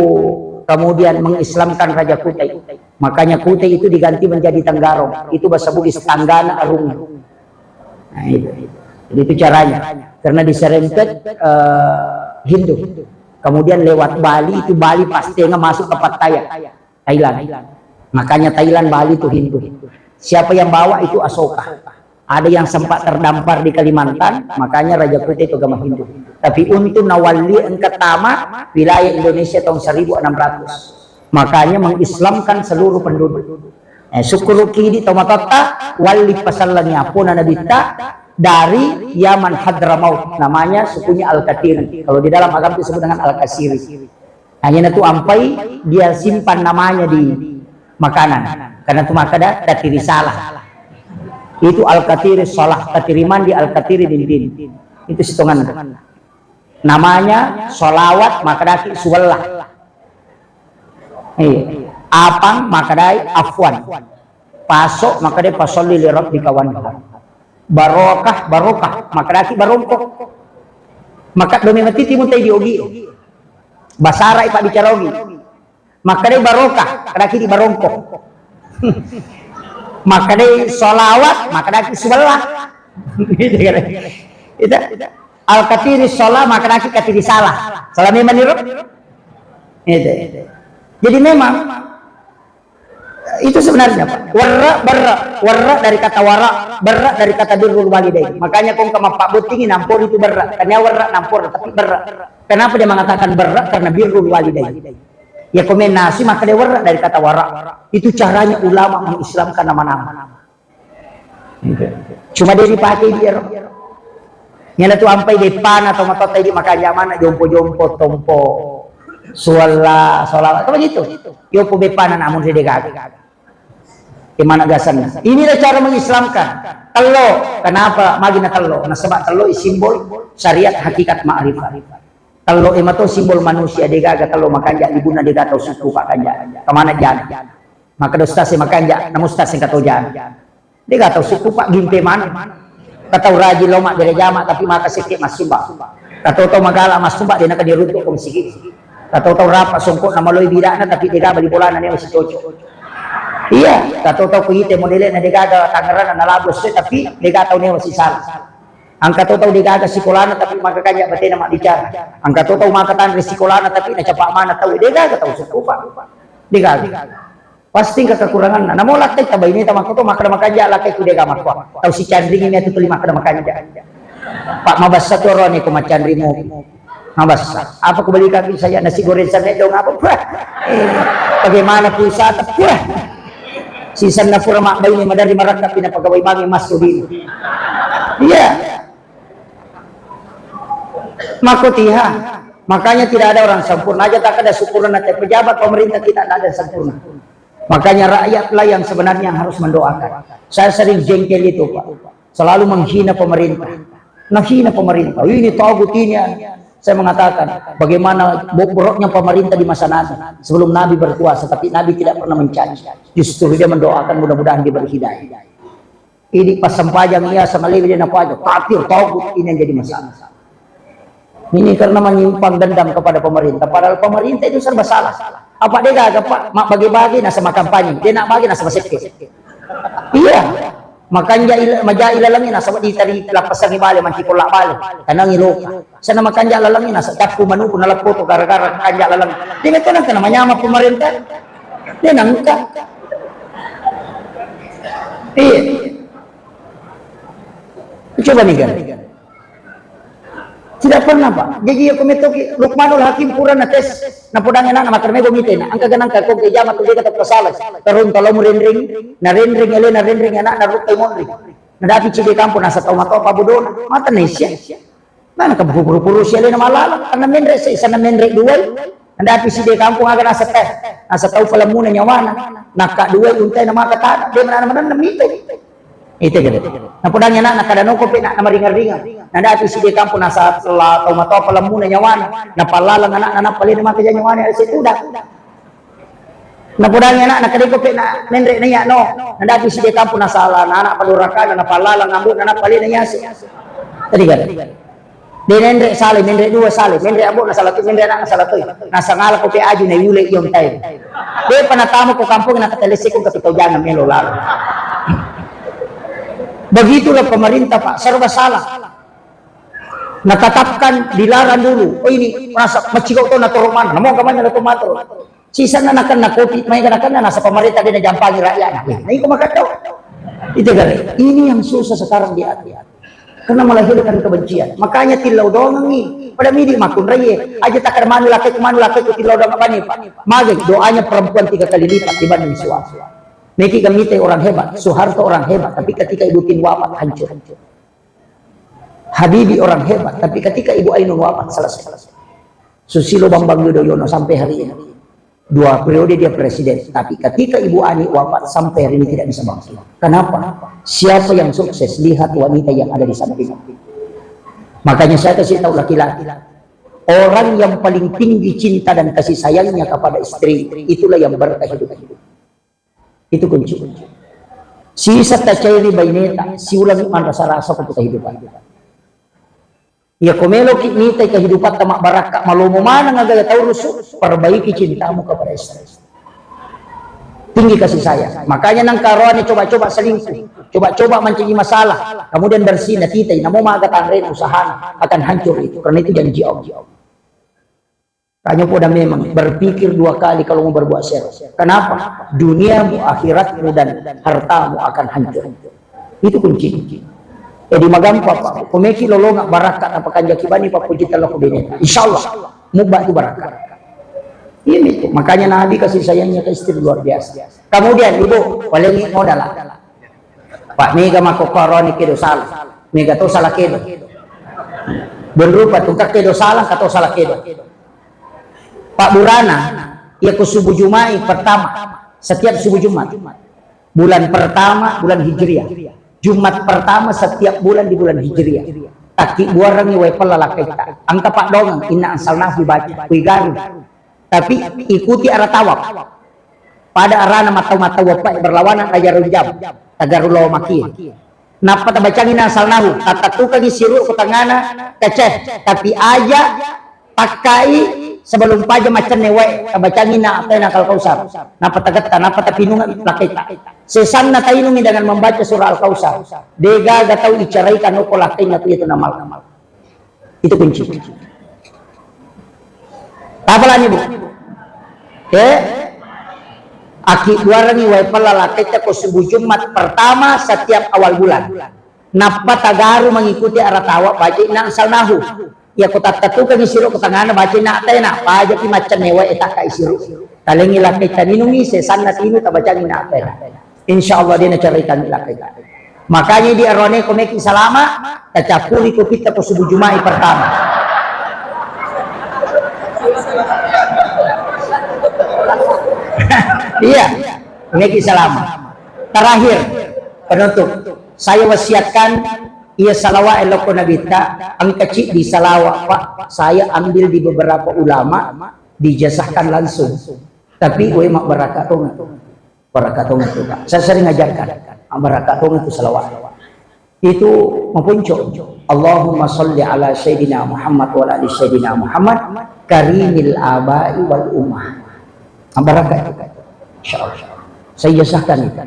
kemudian mengislamkan Raja Kutai. Makanya Kutai itu diganti menjadi Tenggarong. Itu bahasa Bugis Tanggana Arung. Nah, itu. Jadi itu caranya. Karena diserempet eh, Hindu. Kemudian lewat Bali itu Bali pasti nggak masuk ke Pattaya. Thailand. Makanya Thailand, Bali itu Hindu. Siapa yang bawa itu Asoka. Ada yang sempat terdampar di Kalimantan, makanya Raja Kutai itu agama Hindu. Tapi untuk nawalli engka tama wilayah Indonesia tahun seribu enam ratus. Makanya mengislamkan seluruh penduduk. Eh, syukur kidi tomatotta, walli pasallangi apona nabitta dari Yaman Hadramaut, namanya sukunya Al-Katiri. Kalau di dalam agama disebut dengan Al-Kasiri. Hanya tu ampai dia simpan namanya di makanan. Karena tu makkeda katiri salah. Itu Al-Katiri salah, katiri mandi Al-Katiri dindin. Itu sitongan. Namanya salawat makkedaki suwella. Iya. Apang makkedai afwan. Paso makkedai pasalli li rabbika wanhar. Barokah, barokah, makkedaki barongko. Maka domi matiti mutai di ogi. Basara ipa bicara ogi. Makkedai barokah, kedaki di barongko. Makkedai salawat, makkedaki suwella. Gitu kan. Itu. Al-katiri salah, makkedaki katiri salah. Salah memang niru? Itu. Jadi memang itu sebenarnya, Pak. Werra, berra, werra dari kata wara, berra dari kata birrul walidain. Makanya kong kemappa bottingi nampori itu berra. Tanya werra nampor, tapi berra. Kenapa dia mengatakan berra? Karena birrul walidain. Ya komen nasi maka dia werra dari kata wara. Itu caranya ulama mengislamkan nama-nama. Cuma dia dipakai di Eropa. Nyana tu ampai bepana atau matotta di makanja mana jompo-jompo tompo sualla solawat apa gitu. Yopo bepana namun dia gaga. Imana gasan. Inilah cara mengislamkan. Tello, kenapa magi na tello? Nasaba tello simbol syariat hakikat ma'rifat. Tello e mato simbol manusia degaga tello makanja libunna dega tau sukku pak kanja. Kemana jana? Maka dosta se makanja, namusta se kato jana. Dega tau sukku pak gimpe mana? Katau rajin lo mak bere jama tapi maka sekke masumba. Katau tau magala masumba dena kadi runtuk ko masigi. Katau tau rapa songkok nama loi bidana tapi dega bali bolana ne masih cocok. Iya, engka to tau ku ite modele na degaga tangerana na labu esso, tapi degaga tau newa sisala. Engka to tau degaga sikolana tapi maka kanja batena mabbicara. Engka to tau maka tanre sikolana tapi na capa mana tau, degaga tau sukku, Pak. Degaga. Pasti engka kekuranganna. Namo lakkai ta baineta makko to makkeda makanja lakkai ku dega makko. Tau sicanringi mi atu tuli makkeda makanja. Pak, mabessa tu arone ko macanri mopi. Mabessa. Apa ku beli kaki saya nasi goreng samedong apa? Wah. Eh, bagaimana pulsa? Wah. Sisanna pura mabbaine madari marakka pina pegawai bangi massu dini. Iya. Makko tiha. Makanya tidak ada orang sempurna. Aja tak ada sempurna. Pejabat pemerintah kita tidak ada sempurna. Makanya rakyatlah yang sebenarnya harus mendoakan. Saya sering jengkel itu, Pak. Selalu menghina pemerintah. Menghina pemerintah. Ini togut ini. Saya mengatakan, bagaimana bo-, buruknya pemerintah di masa Nabi. Sebelum Nabi berkuasa, tapi Nabi tidak pernah mencaci. Justru dia mendoakan mudah-mudahan diberi hidayah. Ini pas sempajang iya sama lewe dia napaja. Kafir, togut, ini yang jadi masalah. Ini karena menyimpan dendam kepada pemerintah. Padahal pemerintah itu serba salah. Apa dia gaga, Pak? Mak bagi-bagi nasaba kampanye. Dia nak bagi nasaba sekke. Iya. Makanja il-, maja ilalangi nasaba ditari lappasangi bale, manci kolla bale. Tanangi loka. Sana makanja lalangi nasaba tappu manuku naleppo to gara-gara makanja lalang. Dia betul kan kena manyama pemerintah. Dia nangka. Iya. Coba nih kan. Tidak pernah, Pak. Jadi aku metoki Lukmanul Hakim pura na tes, na podang anak na makkeda mego mite na. Engka ganang ka kong ke jama tu deka tak salah. Terun tolo mu rendring, na rendring ele na rendring anak na rukai monri. Na dapi cide kampung nasa tau matoa pabudona. Mata Indonesia. Mana ka puru-puru si ele na malala. Karena menre se sana menre dua. Na dapi cide kampung aga nasa teh. Nasa tau palemuna nyawana. Naka dua untai na maka tana. Dia mana mana mite. Ite gede. Napodangi anakna kada noko pe na, namaringang-ringang. Nadapi side kampung nasala tau matoa palemmuna nyawana. Napallalang anakna nappa lena maka ja nyawana ase tudang. Napodangi anakna kada iko pe na menre na iya no. Nadapi side kampung nasala anak padurakana napallalang ambo na nappa lena yase. Tadi gede. De menre sale, menre dua sale, menre ambo na sala tu, menre anak na sala tu. Nasangala ko pe aju na yule iong tai. De panatama ko kampung na katelese ko kapito jangan melo lalo. Begitulah pemerintah, Pak, serba salah. Natatapkan dilarang dulu. Oh, ini merasa macigau to na toro mana? Namo kamanya na to matoro. Sisanna nakenna kopi, maega nakenna nasa pemerintah de najampangi rakyatna. Nah, iko makaddo. Itu kan. Ini yang susah sekarang diatur. Karena melahirkan kebencian. Makanya tillau dongengi. Pada midi makunraie. Aja takar manu lakeku, manu lakeku tillau dongeng bani, Pak. Magai doanya perempuan tiga kali lipat dibanding suami. Meki gamite orang hebat, Soeharto orang hebat, tapi ketika Ibu Tin wafat hancur. Habibie orang hebat, tapi ketika Ibu Ainun wafat selesai. Susilo Bambang Yudhoyono sampai hari ini. Dua periode dia presiden, tapi ketika Ibu Ani wafat sampai hari ini tidak bisa bangkit. Kenapa? Siapa yang sukses? Lihat wanita yang ada di samping. Makanya saya kasih tahu laki-laki, orang yang paling tinggi cinta dan kasih sayangnya kepada istri, itulah yang berkah hidup. Itu kunci. Sisa tacairi baineta, siulangi manrasa-rasa ko kehidupan. Iya, ko meloki mitai kehidupatta mabbarakka, malomo maneng aga taurusu, perbaiki cintamu kepada istri. Tinggi kasih sayang. Makanya nang karoane coba-coba selingkuh, coba-coba mancaji masalah, kemudian bersih, na titai, namo maga tanrena usahana, akan hancur itu. Karena itu janji Allah. Kanya poda memang berpikir dua kali kalau mau berbuat sero. Kenapa? Duniamu, akhiratmu, dan hartamu akan hancur. Itu kunci. Jadi magampa, Pak. Komeki lolonga barakka apa kanjaki bani, Pak, puji telah kubene. Insya Allah, mubba itu barakka. Ini itu. Makanya Nabi kasih sayangnya ke istri luar biasa. Kemudian, Ibu, paling modal. Pak, mega mako koroni kedo sala. Mega to sala kedo. Don rupa tungka kedo sala, kato sala kedo. Pak Burana, iya ko subuh Jumai pertama, setiap subuh Jumat. Bulan pertama, bulan Hijriah. Jumat pertama setiap bulan di bulan Hijriah. Takki buarangi wae pella lakkaita. Engka Pak dongeng, inna ansalnahu baca, kuigaru. Tapi ikuti arah tawaf. Pada arana matau-matau apa berlawanan aja rujam. Tagaru lo maki. Nappa tabacangi na salnahu, tattattukangi siru ko tangana keceh, tapi aja takkai Sebelum paja maccenne wae, tabacangi na apa na Al-Kausar. Napa tagatta, napa tapinunga lakkaita. Sesanna tainungi dengan membaca surah Al-Kausar. Degaga tau icaraikan noko lakkainna tu itu namal-namal. Itu kunci. Tapalani, Bu. Eh? Aki duarangi wae pella lakkaita ko subuh Jumat pertama setiap awal bulan. Nappa tagaru mengikuti aratawa baca inna anzalnahu. Iya ko tattetukengi siro ko tangana baca inna atena, pajapi maccenne wae takka isiro. Talengi lakkaita minungi, sesanna tinu tabacangi inna atena. Insya Allah dia nacarai kami lakkaita. Makanya di arone ko meki salama, tacappuri ko kita ko subuh Jumai pertama. Iya, meki salama. Terakhir, penutup. Saya wasiatkan, iya salawa elokko nabitta, engka ciddi salawa, Pak, saya ambil di beberapa ulama, dijazahkan langsung. Tapi, we, mabbarakka tongeng. Barakka tongeng tu, Pak. Saya sering ajarkan, mabbarakka tongeng tu salawa. Itu mapunco. Allahumma salli ala Sayyidina Muhammad wa ala ali Sayyidina Muhammad karimil abai wal ummah. Mabbarakka itu. Insya Allah. Saya ijazahkan itu.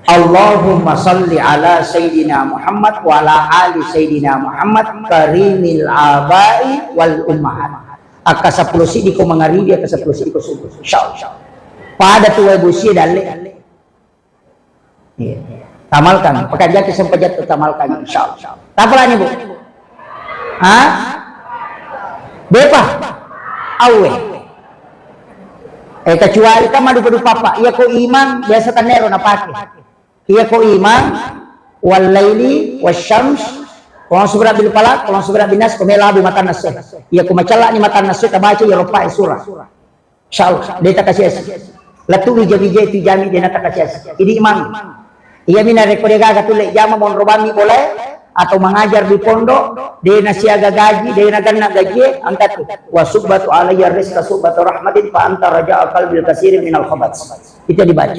Allahumma salli ala Sayyidina Muhammad wa ala ali Sayyidina Muhammad karimil abai wal ummahat. Akka seppulo siddi ko mangaribi, akka seppulo siddi ko subuh. Insya Allah. Pada tu wae bosie dalle. Iya. Tamalkan, pekanjaki sempajang tu tamalkan, insya Allah. Tapalani, Bu? Ha? Bepa? Awe. Eh, kecuali kan madupa-dupa, Pak. Iya ko imang, biasa tanero napake. Iya ko imang, wal laili, wasyams, qul a'udzu birabbil falaq, qul a'udzu birabbin nas, ko melabu matanna se. Iya ko macellani matanna se, tabaca iya roppa surah. Insya Allah, de' takasiasi. Lettu wija-wija itu jami de' natakasiasi. Idi' imang. Iya mina rekko de' gaga tulle jama monro bammi bolae atau mengajar di pondok, de' nasiaga gaji, de' naganna gajie, angkat tu. Wa subbatu alayya rizqa subbatu rahmatin fa anta raja'a qalbil kasirin minal khabat. Itu dibaca.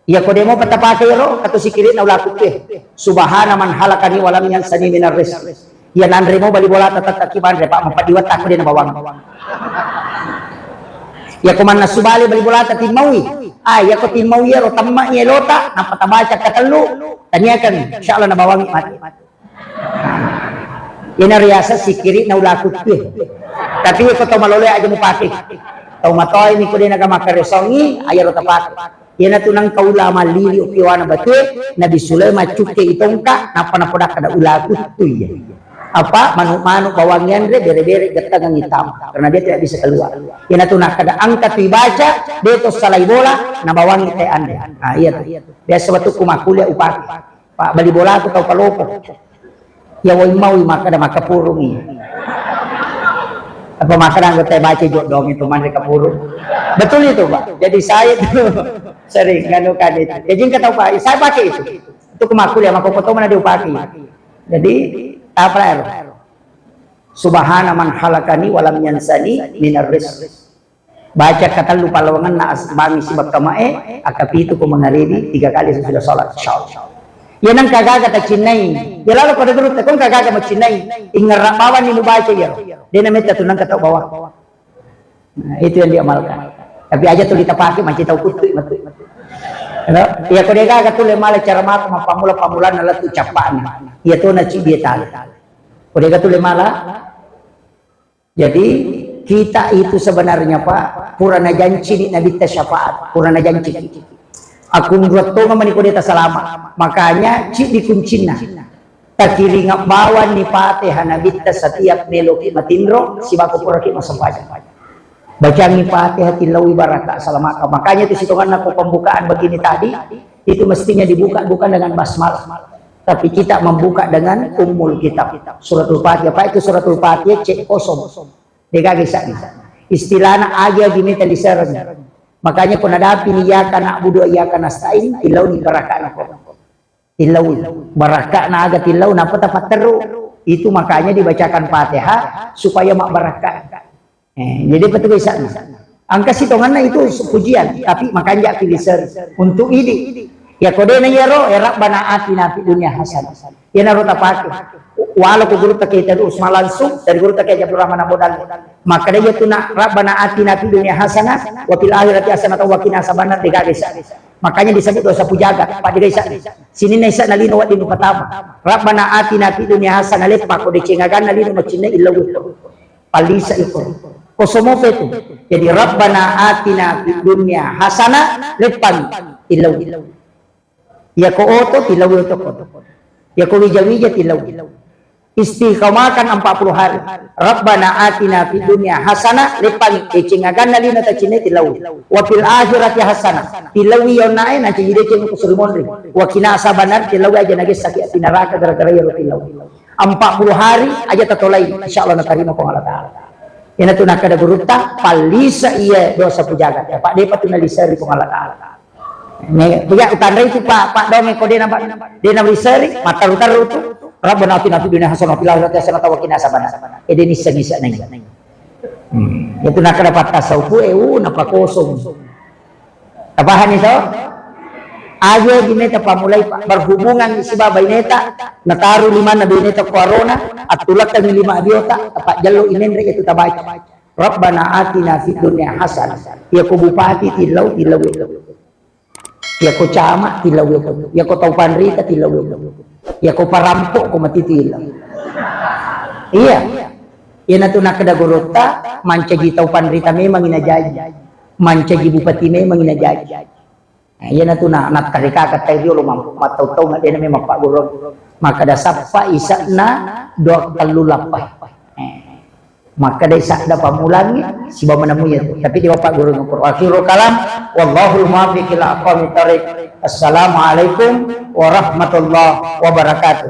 Iya ko de' mopa tapake ero, katu sikiri'na ulaku tue. Subhana man halakani walam yansani minar rizq. Iya nanre mo bali bolata tattaki manre, Pak, mapadiwa takku de' nabawang. Iya ko mannasu bale bali bolata timmaui. Ah, iya ko timmaui ero temma'i elota, nappa tabaca katellu, taniakan, insya Allah nabawangi mati. Ina riaseng sikiri'na ulaku tue. Tapi ko tau maloloe aja mupake. Tau matoa ini ko de' naga makkaresongi, aja ro tapake. Iyanatu nengka ulama lili okkiwana batue, Nabi Sulaiman cukke itongka, nappa napodakkada ulaku tu iya. Apa, manu'-manu' bawang yanre, bere-bere gettangengngi tama. Karena dia tidak bisa keluar. Iyanatu nakkada engka tu ibaca, de' to salai bola, nabawangi te anre. Ah, iya tu. Biasa wettukku makkuliah upake. Pak, bali bolaku tau palopo. Ya, woi mau makkada makkapurungi. Apa makkada anggota baca jodoh itu manre kapurung. Betul itu, Pak. Jadi saya itu sering nganukan itu. Jadi engka tau, Pak, saya pakai itu. Itu ku makkuliah, makkokkoto mana dia pakai. Jadi, apa ero? Subhana man halakani walam yansani minar rizq. Baca katellu pallawangenna as-, bangi sibakka mae, akkapitu ko mangaribi, tiga kali sesudah sholat, insya Allah. Iya nengka gaga tacinnai, iya lalo pada gurutta, ko engka gaga macinnai, ingerra bawanni mubaca iya. De' nametta tu nengka tau bawang. Nah, itu yang diamalkan. Tapi aja tu ditapake, manci tau kuttu, matu. Iya, ko de' gaga tu le mala cara matu, mappammula-pammulanna lettu cappa'na. Iya tu naci dia tali. Ko de' gaga tu le mala, Jadi, kita itu sebenarnya, Pak, pura najancini Nabitta syafaat, pura najanciki. Akkunruang tongeng mani ko de' tasalama. Makanya, ciddi kuncinna. Takiringa bawanni Fatihah Nabitta setiap meloki matinro, sibako puraki massempajang. Bacangi Fatihah, tillaui barakka, salamaka. Makanya itu sitonganna ko pembukaan begini tadi, itu mestinya dibuka bukan dengan basmalah. Tapi kita membuka dengan Ummul Kitab. Suratul Fatihah. Apa itu Suratul Fatihah? Cek kosong. De' gaga isa'na. Istilahna agi-agi meta lisereng. Makanya ko nadapini iyyaka na'budu wa iyyaka nasta'in, tillauni barakka'na ko. Tillaui. Barakka'na aga tillau, nappa tapatteru. Itu makanya dibacakan Fatihah supaya mabbarakka. Eh, jadi apa tu isa'na? Engka sitonganna itu pujian, tapi makanja' ki lisereng untuk idi. Iya ko de' na iyaro, ya Rabbana atina fid dunya hasanah. Iyanaro tapake. Walo ko gurutta Kiai Tadu Usman langsung, dari gurutta Kiai Abdul Rahman Abu Dalle. Makkeda iyatu na Rabbana atina fid dunya hasanah, wa fil akhirati hasanah wa qina azabannar, de' gaga isa. Makanya disebut dosa pujaga, Pak, de' gaga isa. Sininna isa na lino wedding upatama. Rabbana atina fid dunya hasanah, leppa ko deceng aganna lino macinna illau iko. Pallisa iko. Kosomope tu. Jadi Rabbana atina fid dunya hasanah, leppa illau. Iya ko oto, tilawi oto ko. Iya ko wija-wija, tilawi. Istiqamakan empat puluh hari. Rabbana atina fid dunya hasanah, leppangi deceng aganna lino tacinna tilawi. Wa fil akhirati hasanah. Tilawi yonnae nanti deceng ku suri monri. Wa qina azabannar, tilawi aja nagessa ki api neraka gara-gara iyaro tilawi. Empat puluh hari aja tatolai, insyaallah natarima Puang Allah Taala. Iyanatu nakkeda gurutta, pallisa iya dosa pujaga. Apa de'pa tu naliseri Puang Allah Taala. Ne, pega utanrai tu Pak, Pak Dome ko de' na, de' na riseri, mattaru-taru tu. Rabbana atina fid dunya hasanah wa fil akhirati hasanah wa qina azabannar. Ede nissa-nissa nai. Hmm. Itu nakkeda patta saupu, eh, uh, napakosong. Tapahani to? Aja di meta pamulai, Pak, berhubungan siba baineta, nataru limanna baineta ko arona, attulakkangi lima abiota, tapajjallo imenre itu tabaca. Rabbana atina fid dunya hasanah. Iya ko bupati tilau, tilau. Iya ko camat tilau. Iya ko tau panrita tilau. Iya ko parampok ko mati tilau. Iya. Iyanatu nakkeda gurutta, mancaji tau panrita memang inajaji. Mancaji bupati memang inajaji. Nah, iyanatu na, nattarika katai riolo mam-, mattau-tau na dena memang paggurung. Makkeda sappa isa'na doa tellu lappa. Eh. Makkeda isa'na pamulangi, siba menemui itu. Tapi dia paggurung. Akhirul kalam, wallahul muwaffiq ila aqwamit thariq. Assalamualaikum warahmatullahi wabarakatuh.